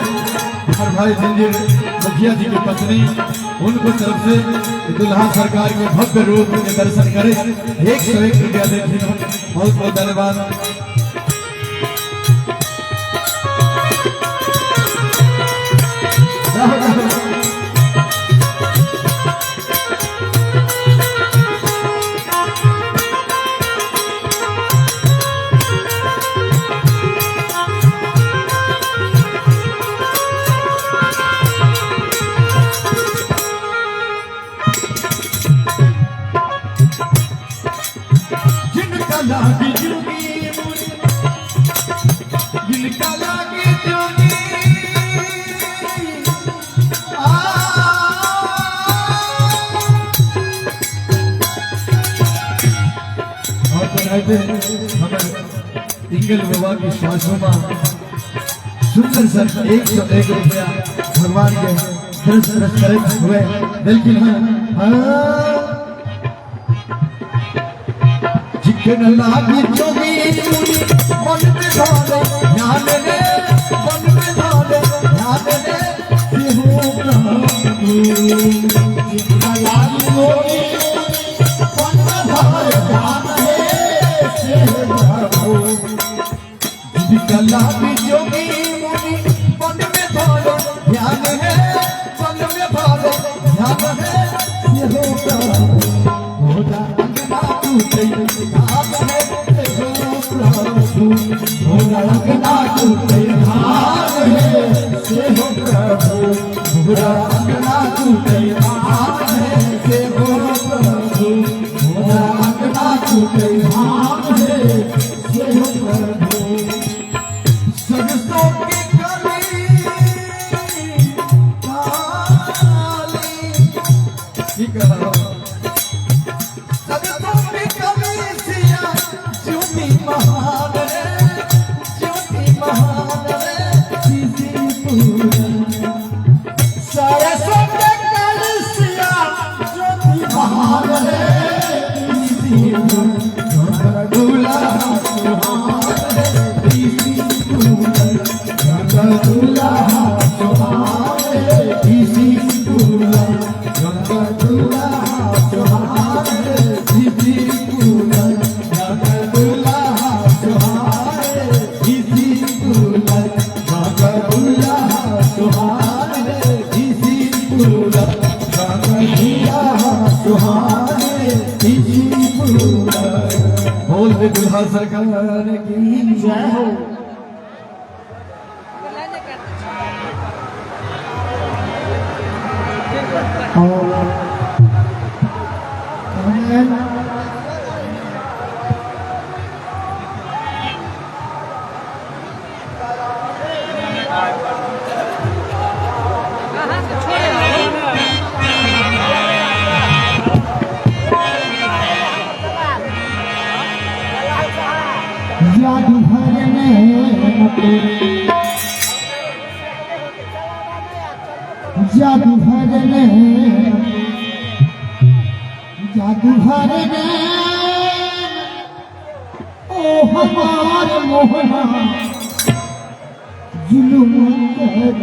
हमारे भाई जिंजीर मुखिया जी की पत्नी उनको तरफ से दुल्हा सरकार के भव्य रूप के दर्शन करे 101 रुपया देती। बहुत बहुत धन्यवाद। जिनका लागी जोगी मुनि, जिनका लागी जोगी आ। और तो रहते हमारे इंगल बाबा की सासू माँ सुंदर सर 101 रुपया भगवान के दर्शन करे हुए लेकिन हाँ जिखन लागी जोगी मुनि मन में धारे ध्यान रे, मन में धारे ध्यान रे सिंह प्रभु। जिनका लागी जोगी मन में धारे ध्यान रे सिंह प्रभु। जिनका लागी जोगी मुनि मन में धारे ध्यान है, मन में धारे ध्यान है सिंह प्रभु। मोरा अंगना टूटे धाम है सिंह प्रभु। मोरा अंगना टूटे धाम है सिंह प्रभु। मोरा अंगना टूटे धाम है सिंह प्रभु। मोरा अंगना टूटे धाम है सिंह प्रभु। सरसों की कली काली की कहो, सरसों की कली सिया ज्योति महान रे, ज्योति महान रे किसी पूरा। सरसों के कलसिया ज्योति महान रे किसी पूरा। दूल्हा सुहान रे किसी पूरा। दूल्हा सुहान रे किसी पूरा। दूल्हा सुहान रे किसी पूरा। दूल्हा सुहान रे किसी पूरा। दूल्हा सुहान रे किसी पूरा। दूल्हा सुहान रे किसी पूरा। बोल दे दुल्हा सरकार की जय हो। और जादू भरने जादू भरने जादू भरने ओ हमार मोहना जुलुम कर,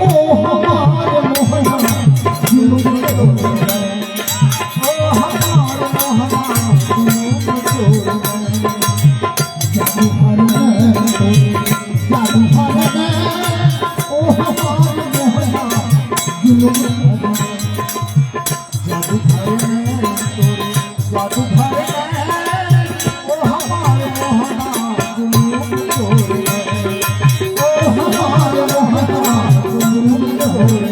ओ हमार मोहना जुलुम कर, ओ हमार मोहना जुलुम कर। जादू भरने जादू भरने ओ हमार मोहना जुलुम कर। जादू भरने तोरे जादू भरने ओ हमार मोहना जुलुम तोरे, ओ हमार मोहना जुलुम तोरे।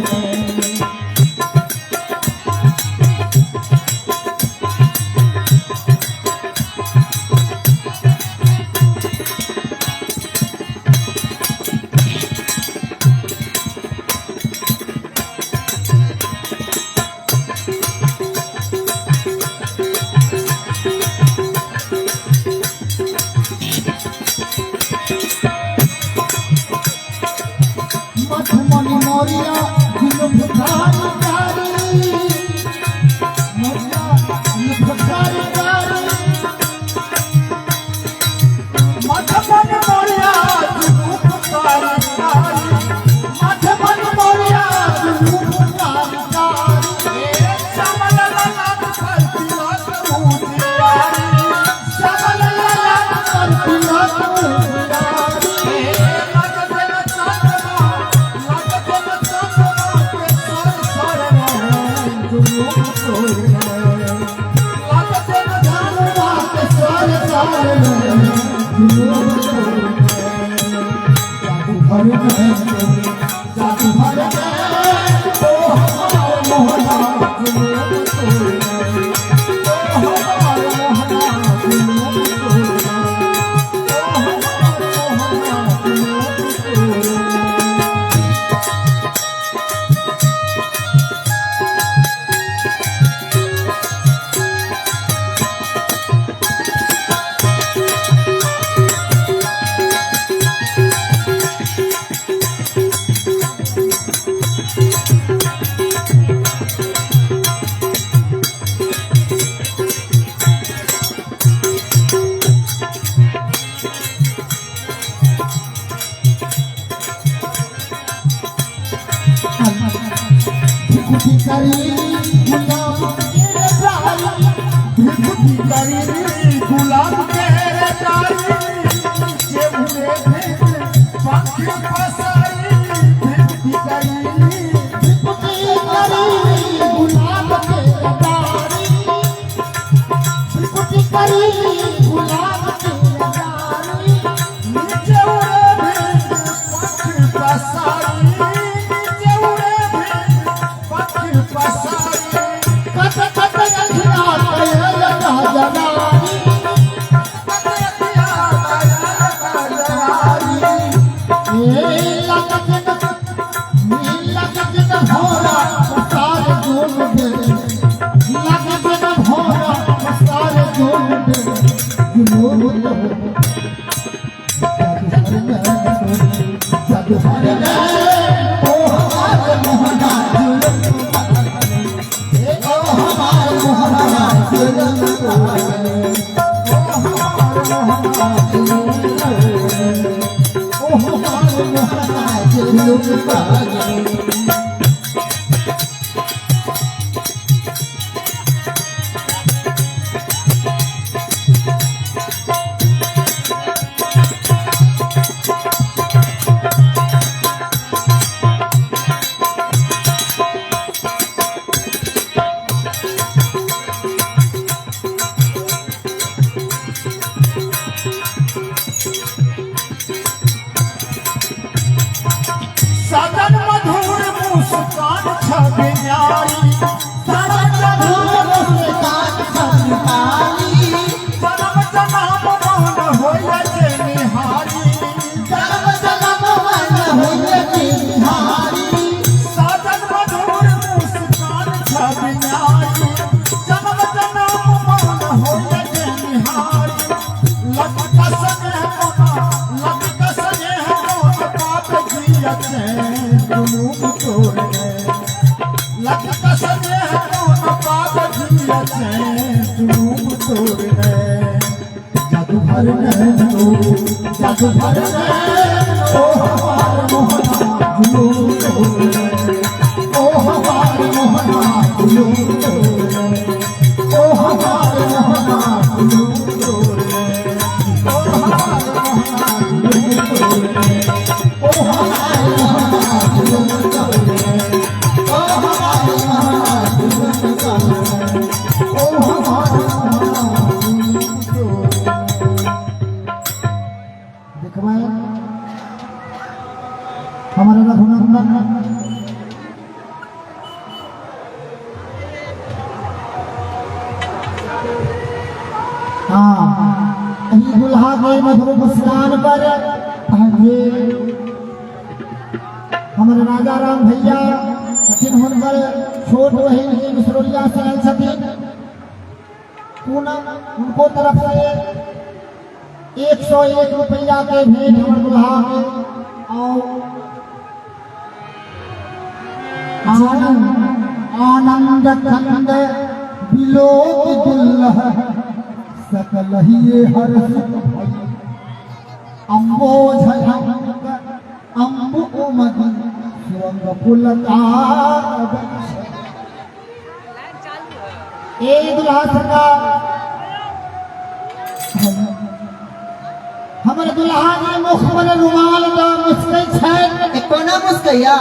हमर दुल्हा के मुख पर रुमाल द मुस्कै छै। ए कोना मुस्कैया?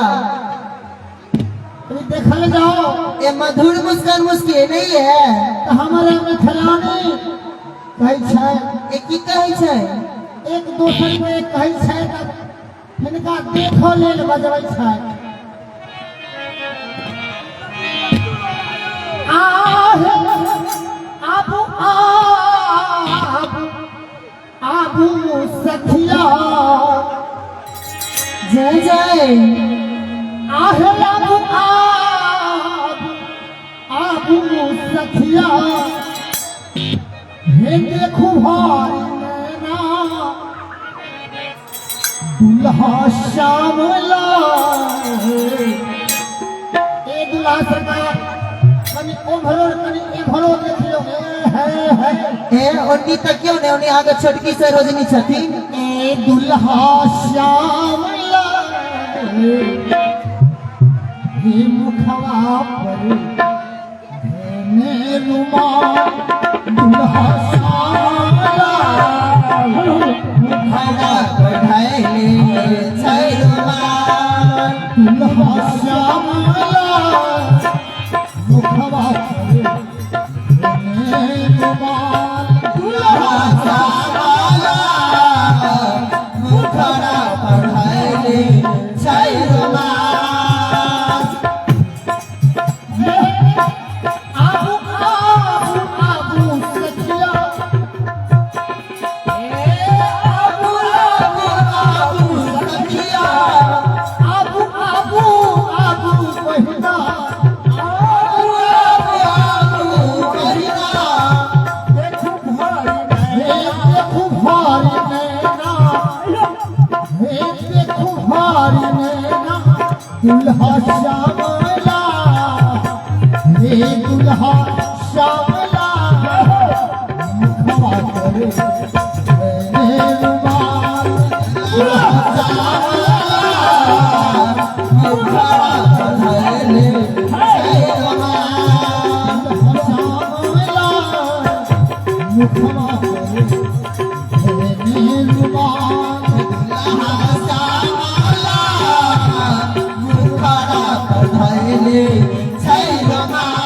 ई देखल जाओ। ए मधुर मुस्कान मुस्के नहीं है। तऽ हमर मिथिलानी कहै छै। ए की कहै छै? एक दोसर के कहै छै तऽ हिनका देखऽ लेल बजबै छै। आहे आबू आबू आबू सखिया। जय जय। आहे आबू आबू आबू सखिया, हे देखू भारी नैना दुल्हा श्यामला। ए दुल्हा सरकार, कनि ओम्हरो कनि एम्हरो देखियौ। ए हे हे। ए ओन्नी तकियौ ने, ओन्नी अहाँके छोटकी सरोजनी छथिन। ए दुल्हा श्यामला, हे मुखवा पर धेने रुमाल, दुल्हा श्यामला मुखवा पर धैले छै रुमाल। दुल्हा श्यामला मुखवा पर धेने रुमाल, दुल्हा श्यामला मुखवा पर धैले छै रुमाल। आबू आबू आबू सखिया। आबू आबू आबू सखिया। आबू आबू आबू बहिना। आबू आबू आबू बहिना। देखू भारी, हे देखू भारी नैना, हे देखू भारी नैना दुल्हा श्यामला, हे दुल्हा श्यामला मुखवा करे हे रुमाल, दुल्हा श्यामला मुखवा पर धैले छै रुमाल। दुल्हा श्यामला मुखवा करे हे रुमाल। दुल्हा श्यामला मुखवा पर धैले छै रुमाल।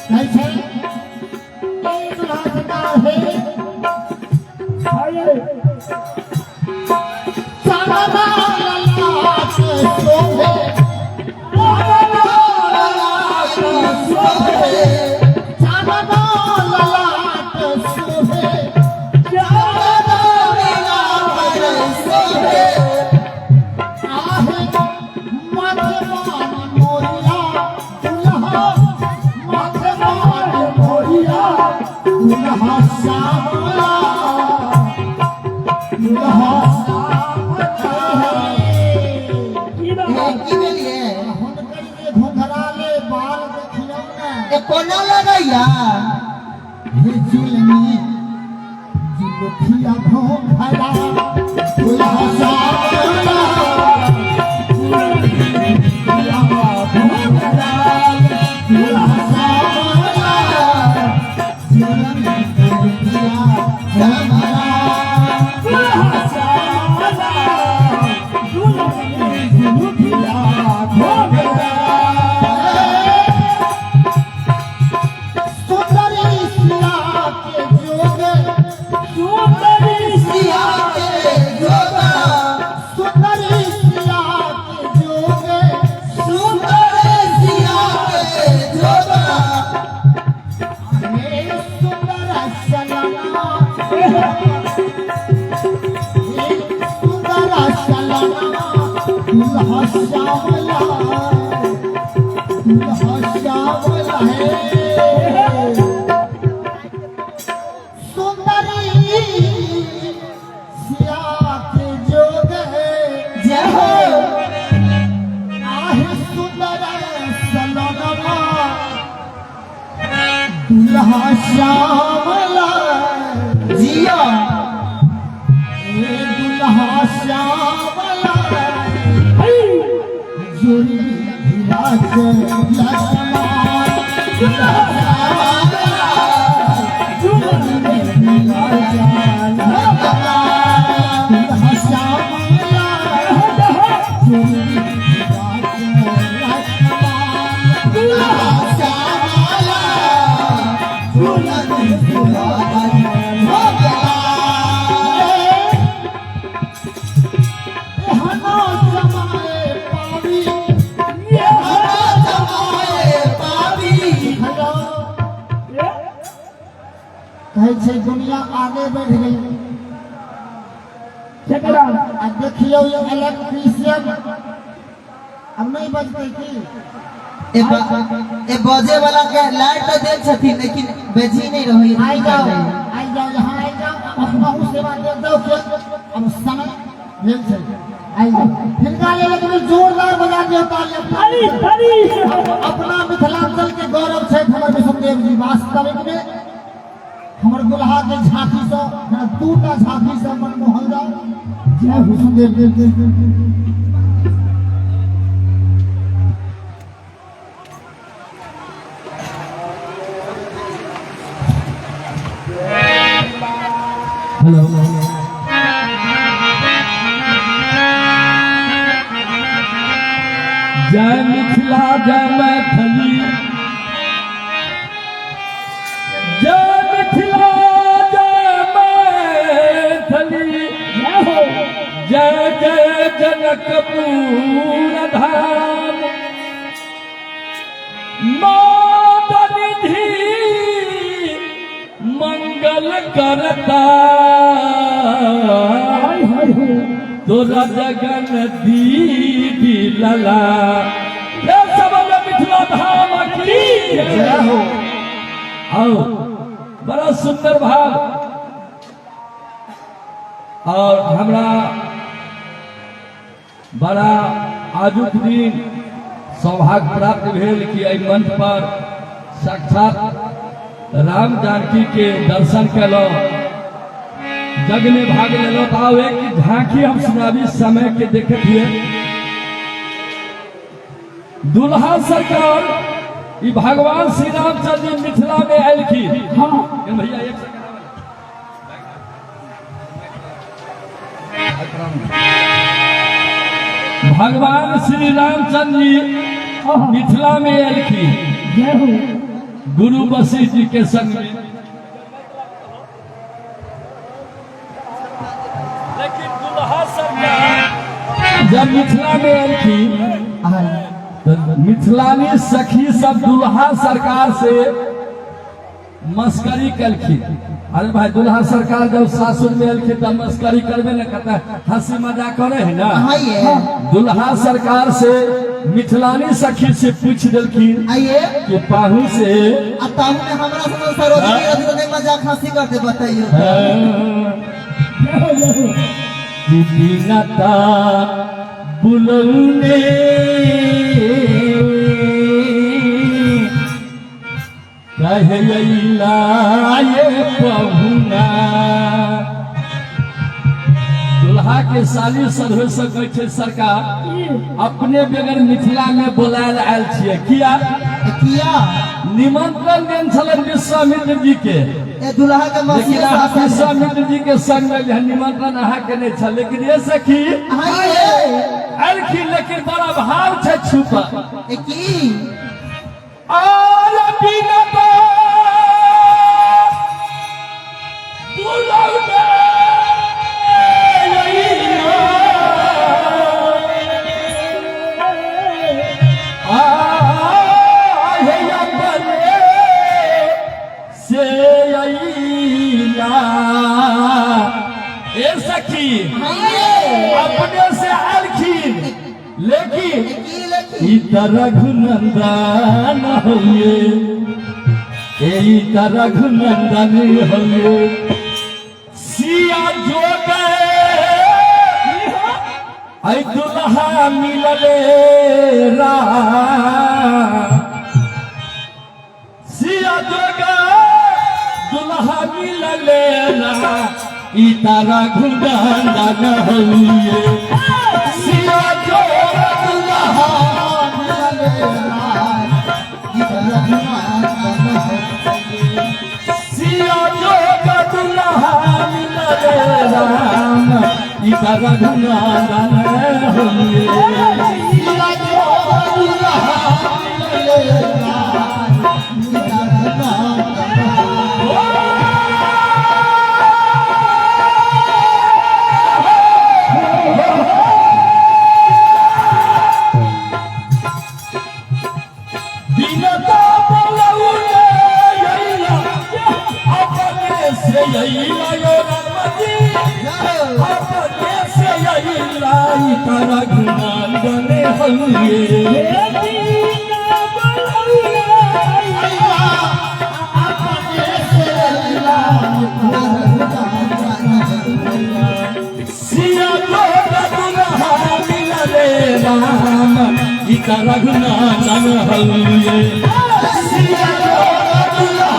कहै छै, ए दुल्हा सरकार, हे चानना ललाट शोभे, चानना ललाट शोभे, आहे माथे मान मोरिया दुल्हा, माथे मान मोरिया दुल्हा श्यामला, दुल्हा श्यामला। ए की भेलियै? हुनकर जे घुंघराले बाल देखियौ ने। ए कोना लगैया? हे जुलमी जुलफिया घोंघरा दुल्हा श्यामला, जुलफिया घोंघरा दुल्हा श्यामला, जुलमी जुलफिया घोंघरा दुल्हा श्यामला, जुलमी जुलफिया घोंघरा। सुंदरी सिया के जोग, सुंदरी सिया के जोगा। सुंदरी सिया के जोग, सुंदर सिया के जोगा। हे सुंदर सलना, हे सुंदर सलना दुल्हा श्यामला, दुल्हा श्यामला। हे दुल्हा श्यामला जिया ए दुल्हा श्यामला जोड़ी हीरा के ललना दुल्हा श्यामला जोड़ी हीरा के ललना दुल्हा श्यामला जोड़ी हीरा के ललना दुल्हा श्यामला झूलन झूलन हो गया हनो जमाए पावी हरा जमाए पावी हेलो कहै छै दुनिया आगे बढ़ि गेलै आ देखियौ इलेक्ट्रीशियन आब नहि बजतै की ए ए बजे वाला के लाइट तो देल छथिन लेकिन बेजी नहीं रही आइ जाओ आइ जाओ यहाँ आइ जाओ अहूँ सेवा दे दो के अब समय भेल छै आइ जाओ हिनका लेल कनि जोरदार बजा दियौ ताली। अपना मिथिलांचल के गौरव छै हमर विष्णुदेव जी। वास्तविक में हमर दुल्हा के झांकी से दूटा झांकी से मनमोहल जाओ। जय विष्णुदेव जी। हेलो जय मिथिला जय मैथिली जय मिथिला जय मैथिली जय जय जनकपुर धाम मातनिधि मंगल करता तोरा जगन दीदी लला। जय सब मिथिला धाम की जय हो। आओ बड़ा सुंदर भाव और हमरा बड़ा आजुक दिन सौभाग्य प्राप्त भेल कि एहि मंच पर साक्षात राम जानकी के दर्शन कयलहुँ, यज्ञ में भाग लेलहुँ। तो आओ एक झांकी हम सुनाबी समय के देखते हुए। दुल्हा सरकार ई भगवान श्री रामचंद्र जी मिथिला में आयल। हाँ भैया एक सेकंड। भगवान श्री रामचंद्र जी मिथिला में एलखिन गुरु वशिष्ठ जी के संग में, लेकिन दुल्हा सरकार जब मिथिला में एलखिन तो मिथिलानी सखी सब दुल्हा सरकार से मस्करी कलखिन। अरे भाई दुल्हा सरकार जब सासुर में एलखिन तब मस्करी करबे न करता, हंसी मजाक करे है ना। आइए दुल्हा सरकार से मिथिलानी सखी से पूछ देलखिन आइए कि पाहू से आ ताहू में हमरा सब सरोजनी रवि नहीं मजाक हंसी करते बताइयो। कि बिनता बुलौने कहे अइला ये पहुना। दुल्हा के साली सधो से कहै छै सरकार अपने बगैर मिथिला में बोलायल आयल छियै किया? किया निमंत्रण देन छलन विश्वामित्र जी के। ए दुल्हा के मसीह लेकिन अहाँ विश्वामित्र जी के संग में जे निमंत्रण अहाँ के नहीं छल, लेकिन ये सखी आइए एलखिन, लेकिन बड़ा भाव छै छुपल। ए की आर बिनता बुलौने अइला। आहे अपने से अइला। ए सखी अपने से आलखिन, लेकिन की लेकिन ई त रघुनंदन होइए, ए ई त रघुनंदन होइए। सिया जो गए ऐ दुल्हा मिलले राम, सिया जो गए ई तारा घुंडन हलिए सिया जो दुल्हा सिया जो दुल्हा मिलले राम ई तारा घुंडन हलिए सिया जो दुल्हा मिलले राम ई तारा रघुनाथ। बिनता बोलौले अइला अपने से अइला यो रामजी अपने से अइला ई तारा घुमान हलिए सिया जो दुल्हा मिलले राम ई तारा घुमान हलिए सिया जो दुल्हा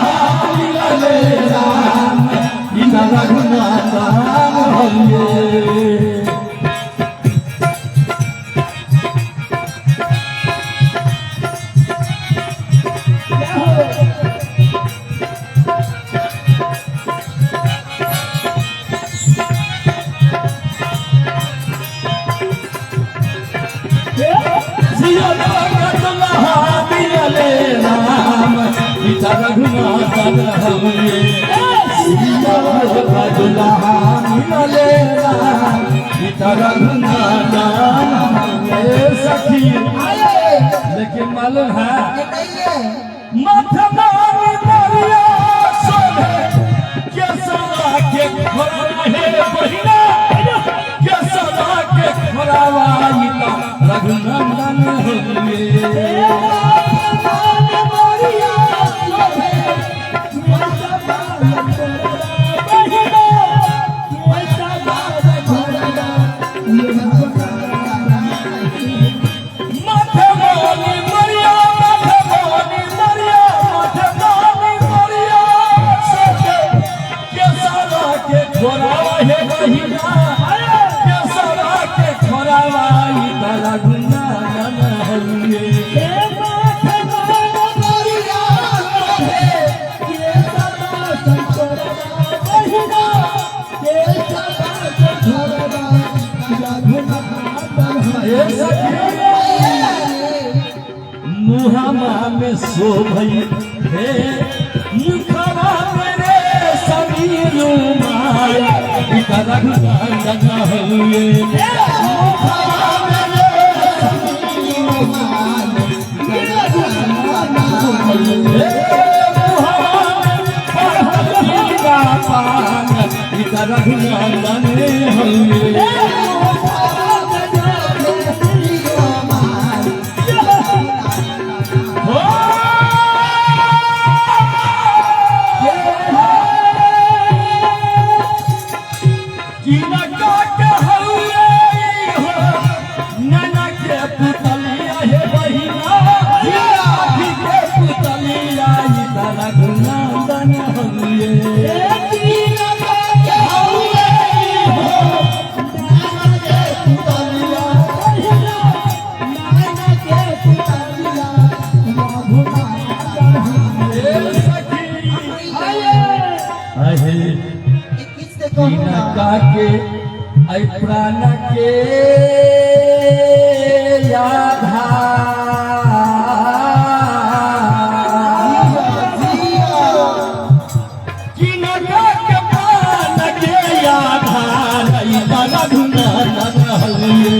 मिलले राम ई तारा घुमान हलिए। सिया दुल्हा मिलले राम ई तारा घुमान हलिए सिया दुल्हा मिलले राम ई तारा घुमान हलिए। सखी लेकिन मालूम है मथमानी मरिया सोभे केसवा के खोरावा हे बहिना केसवा के खोरावा ई ता रघुनंदन हलिए। माथे मरिया माथे मरिया माथे मरिया सोभे केसवा के खोरावा हे बहिना केसवा के खोरावा ई ता रघुनंदन हलिए। ए सखी मुहामा में शोभई हे मुखवा में रे समीर माया ई ता रघुनंदन हलिए। हे मुहामा में पढ़ल का पान ई ता रघुनंदन हलिए। हो किनका के हउए हो नैना के पुतलिया हे बहिना आँखि के पुतलिया ई तारा घुनंदन हउए। ए सखी अहे किनका के ऐ प्राण के आधार किनका के प्राण के आधार ई तारा घुनंदन हलिए।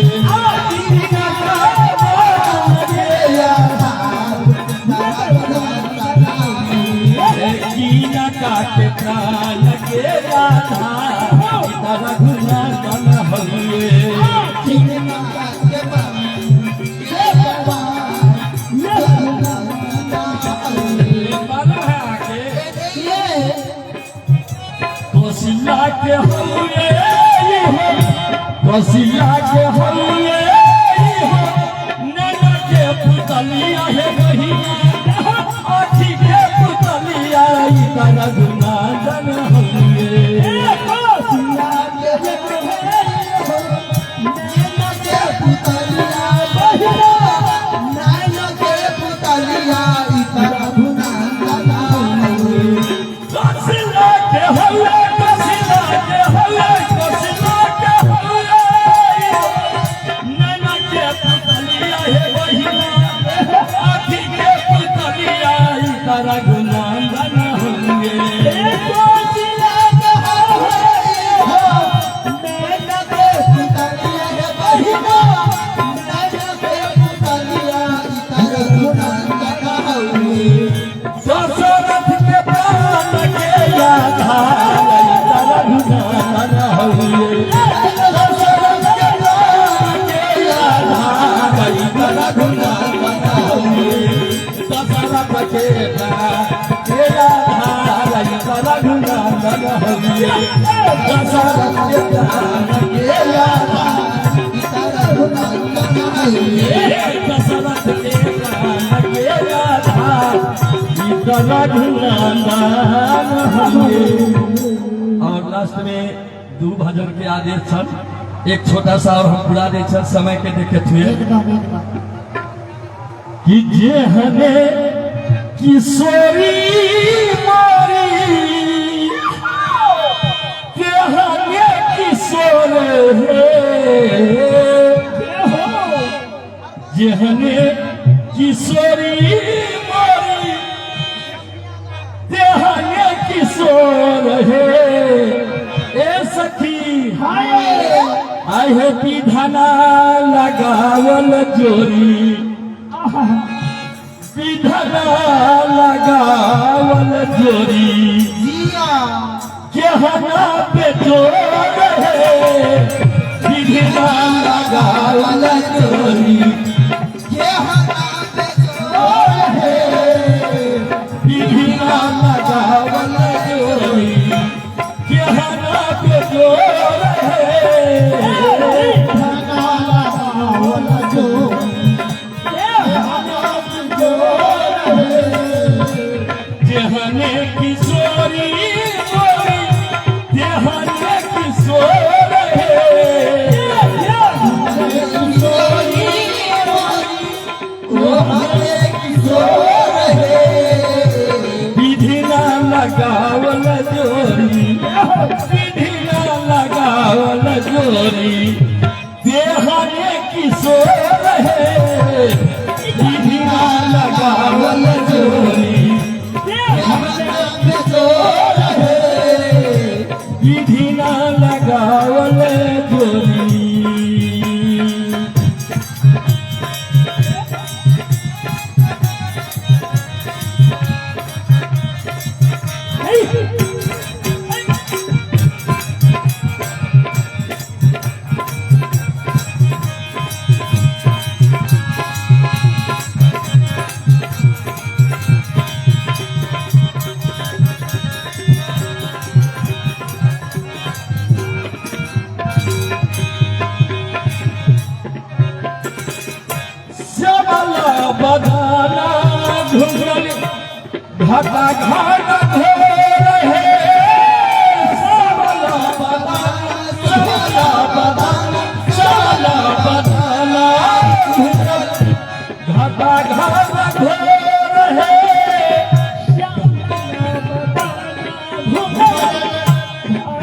किनका के प्राण के आधार किनका के प्राण के आधार ई तारा घुनंदन हलिए। मालूम है आके कोसिला के हउए हो कोसिला के हउए हो नैना के पुतलिया हे बहिना आँखि के पुतलिया ई तारा घुनंदन हउए। रघुनंदन हउए। दशरथ के प्राण के आधार ई त रघुनंदन हउए। दशरथ के प्राण के आधार ई त रघुनंदन हउए। दशरथ के प्राण के आधार ई त रघुनंदन हउए। और लास्ट में दू भजन के आदेश छल, एक छोटा सा और हम पूरा दै छल समय के देखते हुए। एकदम एकदम। कि जेहने किशोरी मोरी, तेहने किशोर हे। जेहने किशोरी मोरी, तेहने किशोर हे। ए सखी, आय हे विधना लगावल जोरी, विधना लगावल जोरी। जिया। केहना पे जोर है, विधना लगावल जोरी। केहना पे जोर है। विधना लगावल जोरी, केहना पे जोर है। धना लगावल जोरी, केहना पे जोर है। जेहने किशोरी मोरी, तेहने किशोर है। किशोरी मोरी, ओहने किशोर है। विधि ना लगावल जोरी, विधि ना लगावल जोरी, तेहने किशोर है। विधि ना लगावल जोरी, केहना पे जोर है। विधि ना लगावल जोरी। श्यामला बदाना घुंघरल घटा घाट घोर है। श्यामला बदाना, श्यामला बदाना, श्यामला बदाना घुंघरल घटा घाट घोर है।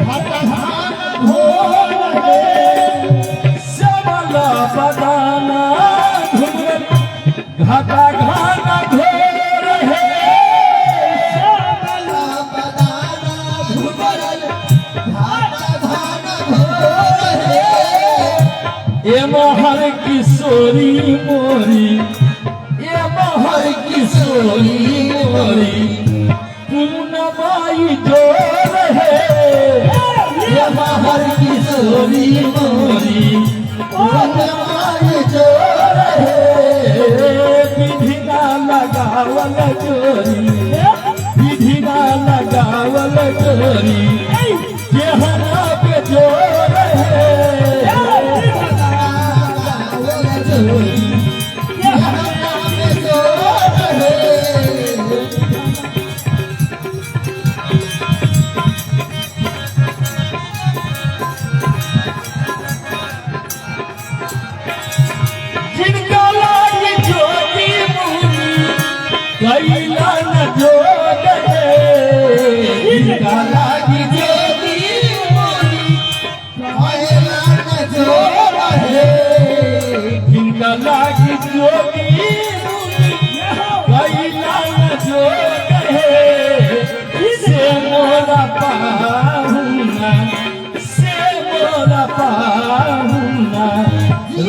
घटा घाट घोर है। श्यामला बदाना घुंघरल घटा घाट घोर है। बदाना घुमरल घाटा घाट घोर है। ए मोहर किशोरी मोरी, ए मोहर किशोरी मोरी, पूर्णमाई जोर है। ए मोहर किशोरी मोरी, पूर्णमाई जोर है। विधि ना लगावल जोरी, विधि ना लगावल जोरी, केहना पे जोर है। जोरी, केहना पे जोर है। जिनका लागी जोगी मुनि, कैला न जोग है। जिनका लागी जोगी मुनि, कैला न जोर है। जिनका लागी जोगी मुनि, कैला न जोग है। से मोरा पाहुना, से मोरा पाहुना,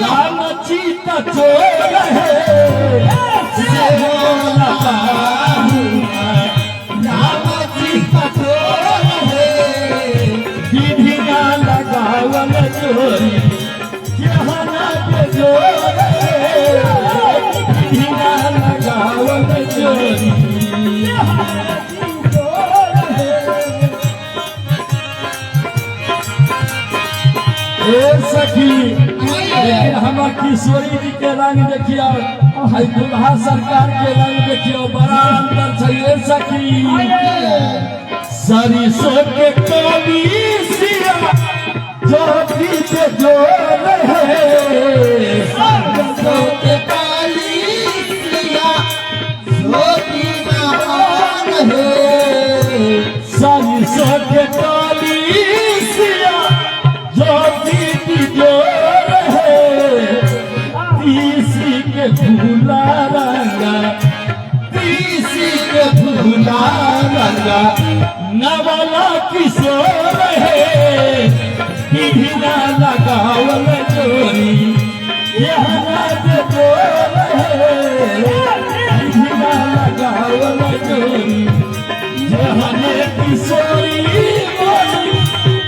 राम चित चोर है। से मोरा पाहुना, राम चित चोर है। विधि ना लगावल जोरी, केहना पे जोर है। ए सखी, लेकिन हमर किशोरी जी के रंग देखियो, है दुल्हा सरकार के रंग देखियो, बड़ा अंतर छै। ए सखी, सरिसो के कली सिया ज्योति के जोर है, सरसों के काली सिया ज्योति महान है। सरिसो के काली सिया ज्योति की जोर है, तीसी के फूला रंगा, तीसी के फूला रंगा नवला किशोर है, बिना लगावल चोरी यह राज जोर है, बिना लगावल चोरी जहने किशोरी मोरी,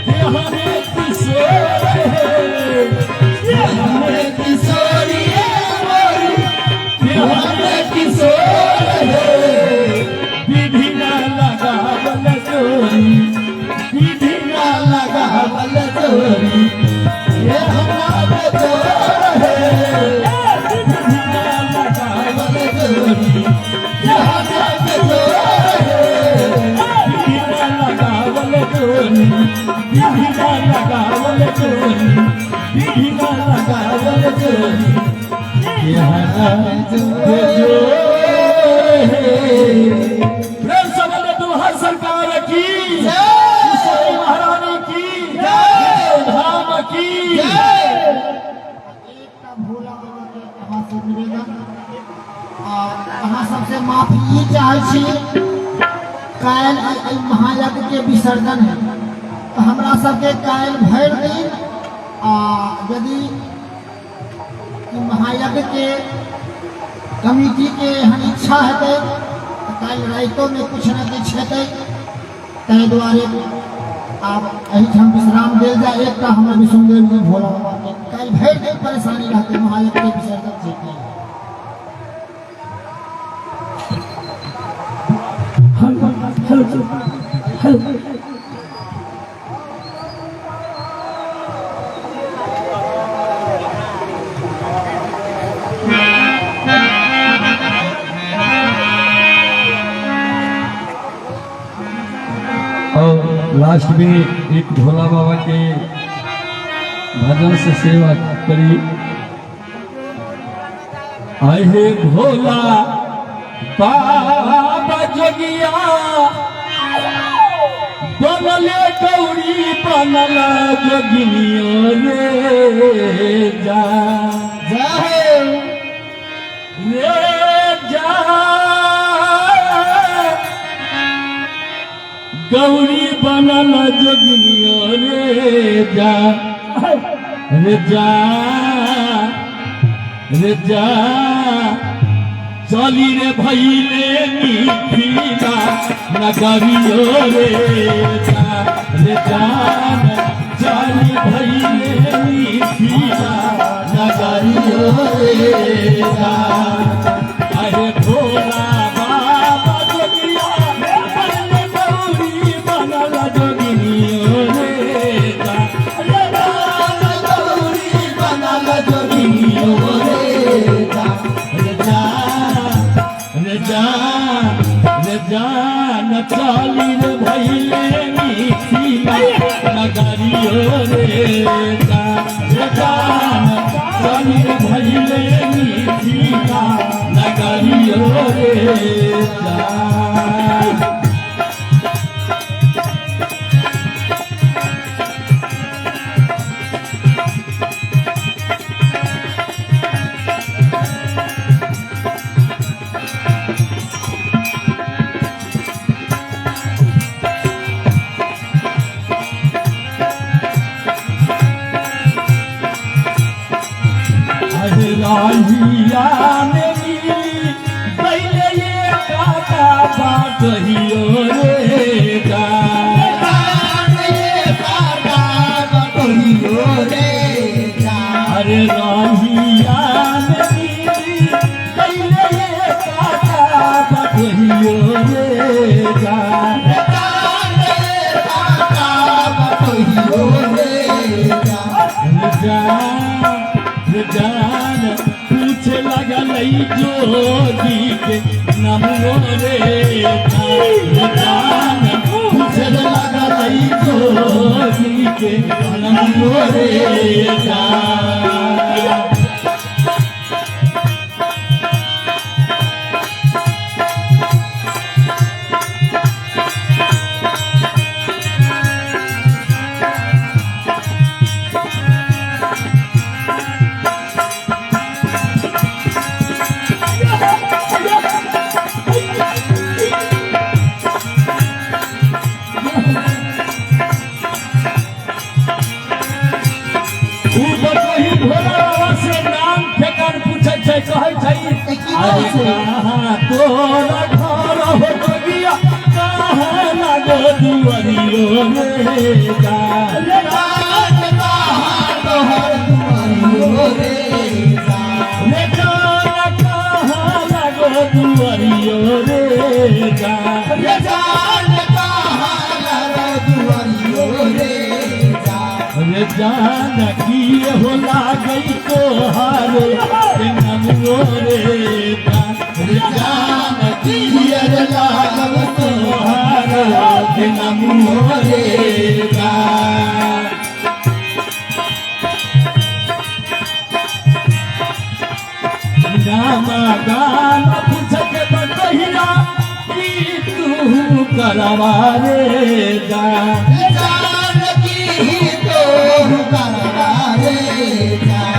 जहने किशोर है, जहने किशोरी मोरी, जहने किशोर है, विधिना लगावल चोरी, विधिना लगावल चोरी ये हमारे जोर है, विधिना लगावल चोरी ये हमारे जोर है, विधिना लगावल चोरी, विधिना लगावल चोरी, विधिना लगावल चोरी यहाँ जोर है। प्रेम से बोले दुल्हा सरकार की, किशोरी महारानी की, धाम की। एकटा भोला बाबा के अहाँ से निवेदन आ अहाँ सबसे माफी ई चाहै छी, काल्हि एहि महायज्ञ के विसर्जन है, तऽ हमरा सबके काल्हि भरि दिन आ यदि ई महायज्ञ के कमिटी के एहन इच्छा हेतै तऽ काल्हि रातिोमे किछु ने किछु हेतै, ताहि दुआरे आब एहिठाम विश्राम देल जाय। एकटा हमर विष्णुदेव जी भोला बाबा के काल्हि भरि दिन परेशानी रहतै, महायज्ञ के विसर्जन छै काल्हि। Hello hello. और लास्ट में एक भोला बाबा के भजन से सेवा करी। अहे भोला बाबा जोगिया बनले गौरी बनल जोगिनियो रे जा, जय रे जा, गौरी बनल जोगिनियो रे जा, रे जा, रे जा, चली रे भैले मिथिला नगरियो रे जा, रे जान, चली भैले मिथिला नगरियो रे जा। अरे भोला बाबा जोगिया बनल गौरी बनल जोगिनियो रे जा, रे जान, गौरी बनल जोगिनियो रे जा, रे जा, रे जा, रे जान, चली रे भैले मिथिला नगरियो रे जा, रे जान, चली रे भैले मिथिला नगरियो रे जा। अरे राहिया में मिली पहले ये काटा बाटहियो रे जा, ये काटा बटोहियो रे जा, अरे राहिया में मिली पहले ये काटा बाटहियो रे जा, काटा बटोहियो रे जा, जोगी के नमो रे जान पूछे लगलई जोगी के नमो रे जान। कहाँ तोरा घर हो जोगिया कहाँ लागो दुआरियो रे जान तोहर दुआरियो रे रे जान कहाँ लागो दुआरियो रे जान रे जान कहाँ लागो दुआरियो रे जान रे जान की हो लागई तोहारे के नमो रे जान रे जान की रे लागल तोहारे के नमो रे जान। नामा गान पूछक बकहिया की तू करवा रे जान जान की तो करवा रे जान।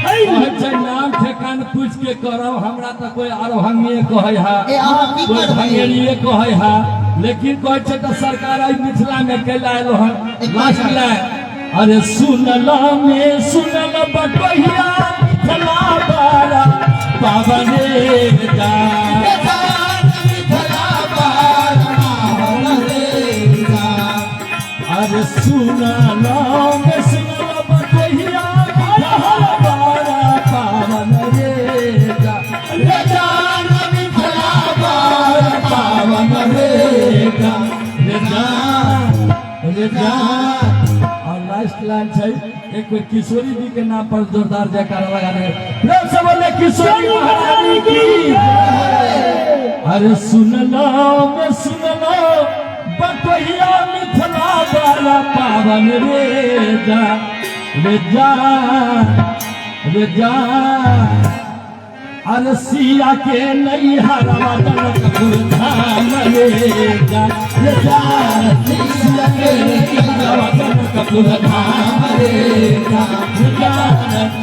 कहै नाम ठेकान पूछ के करब हमरा तऽ कोई आर भंगिए कहै है ए अहाँ की कोई करबै? भंगेरिए कहै है लेकिन कहै छै तऽ सरकार एहि मिथिला मे कैला एलो हन लास्ट लाइन। अरे सुनला में सुनल बकहिया मिथिला बारा पावन जान जान मिथिला बार पावन रे जान। अरे सुनला में सुनल बकहिया मिथिला बारा पावन रे जान रे जान मिथिला बार पावन रे जान रे जान रे जान। और लास्ट लाइन छै एक बेर किशोरी जी के नाम पर जोरदार जयकारा लगा दे प्रेम से बोले किशोरी महारानी की। अरे सुनलो में सुनलो बकहिया मिथिला बारा पावन रे जा रे जा रे जा। अरे सिया के नहीं हरवा जनकपुर धाम रे जा रे जा सिया के नहीं हरवा जनकपुर धाम रे जा रे जा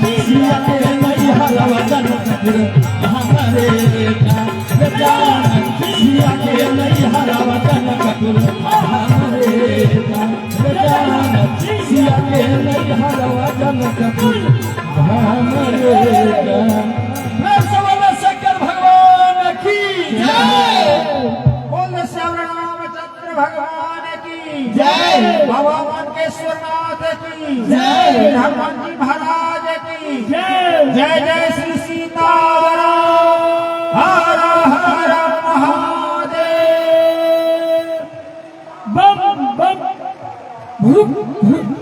सिया के नहीं हरवा जनकपुर धाम रे जा रे जा सिया के नहीं हरवा जनकपुर धाम रे जा रे जा सिया के नहीं हरवा जनकपुर धाम रे जा। शंकर भगवान की जय। बोल श्याम रामचंद्र भगवान की जय। बाबा मनकेश्वर नाथ की जय। हनुमान जी महाराज की जय। जय जय श्री सीताराम हर हर महादेव। बम बम भुक भुक।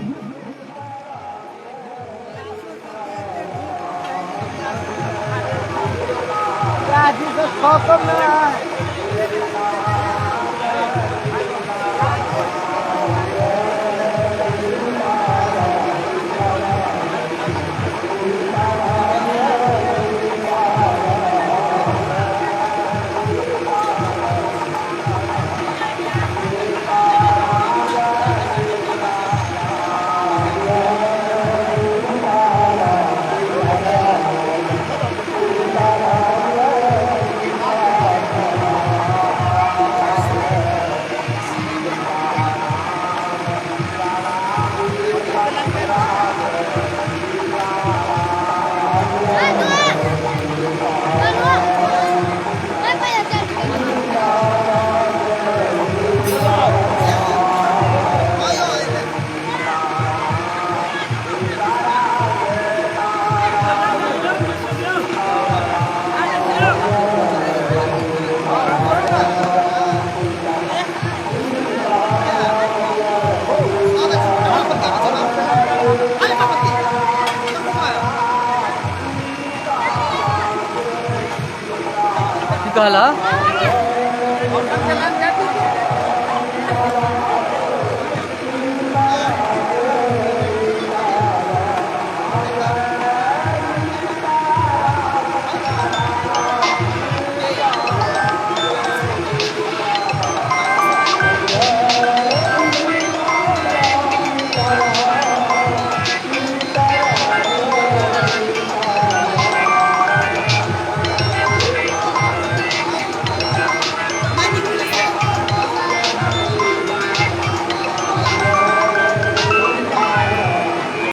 कहला?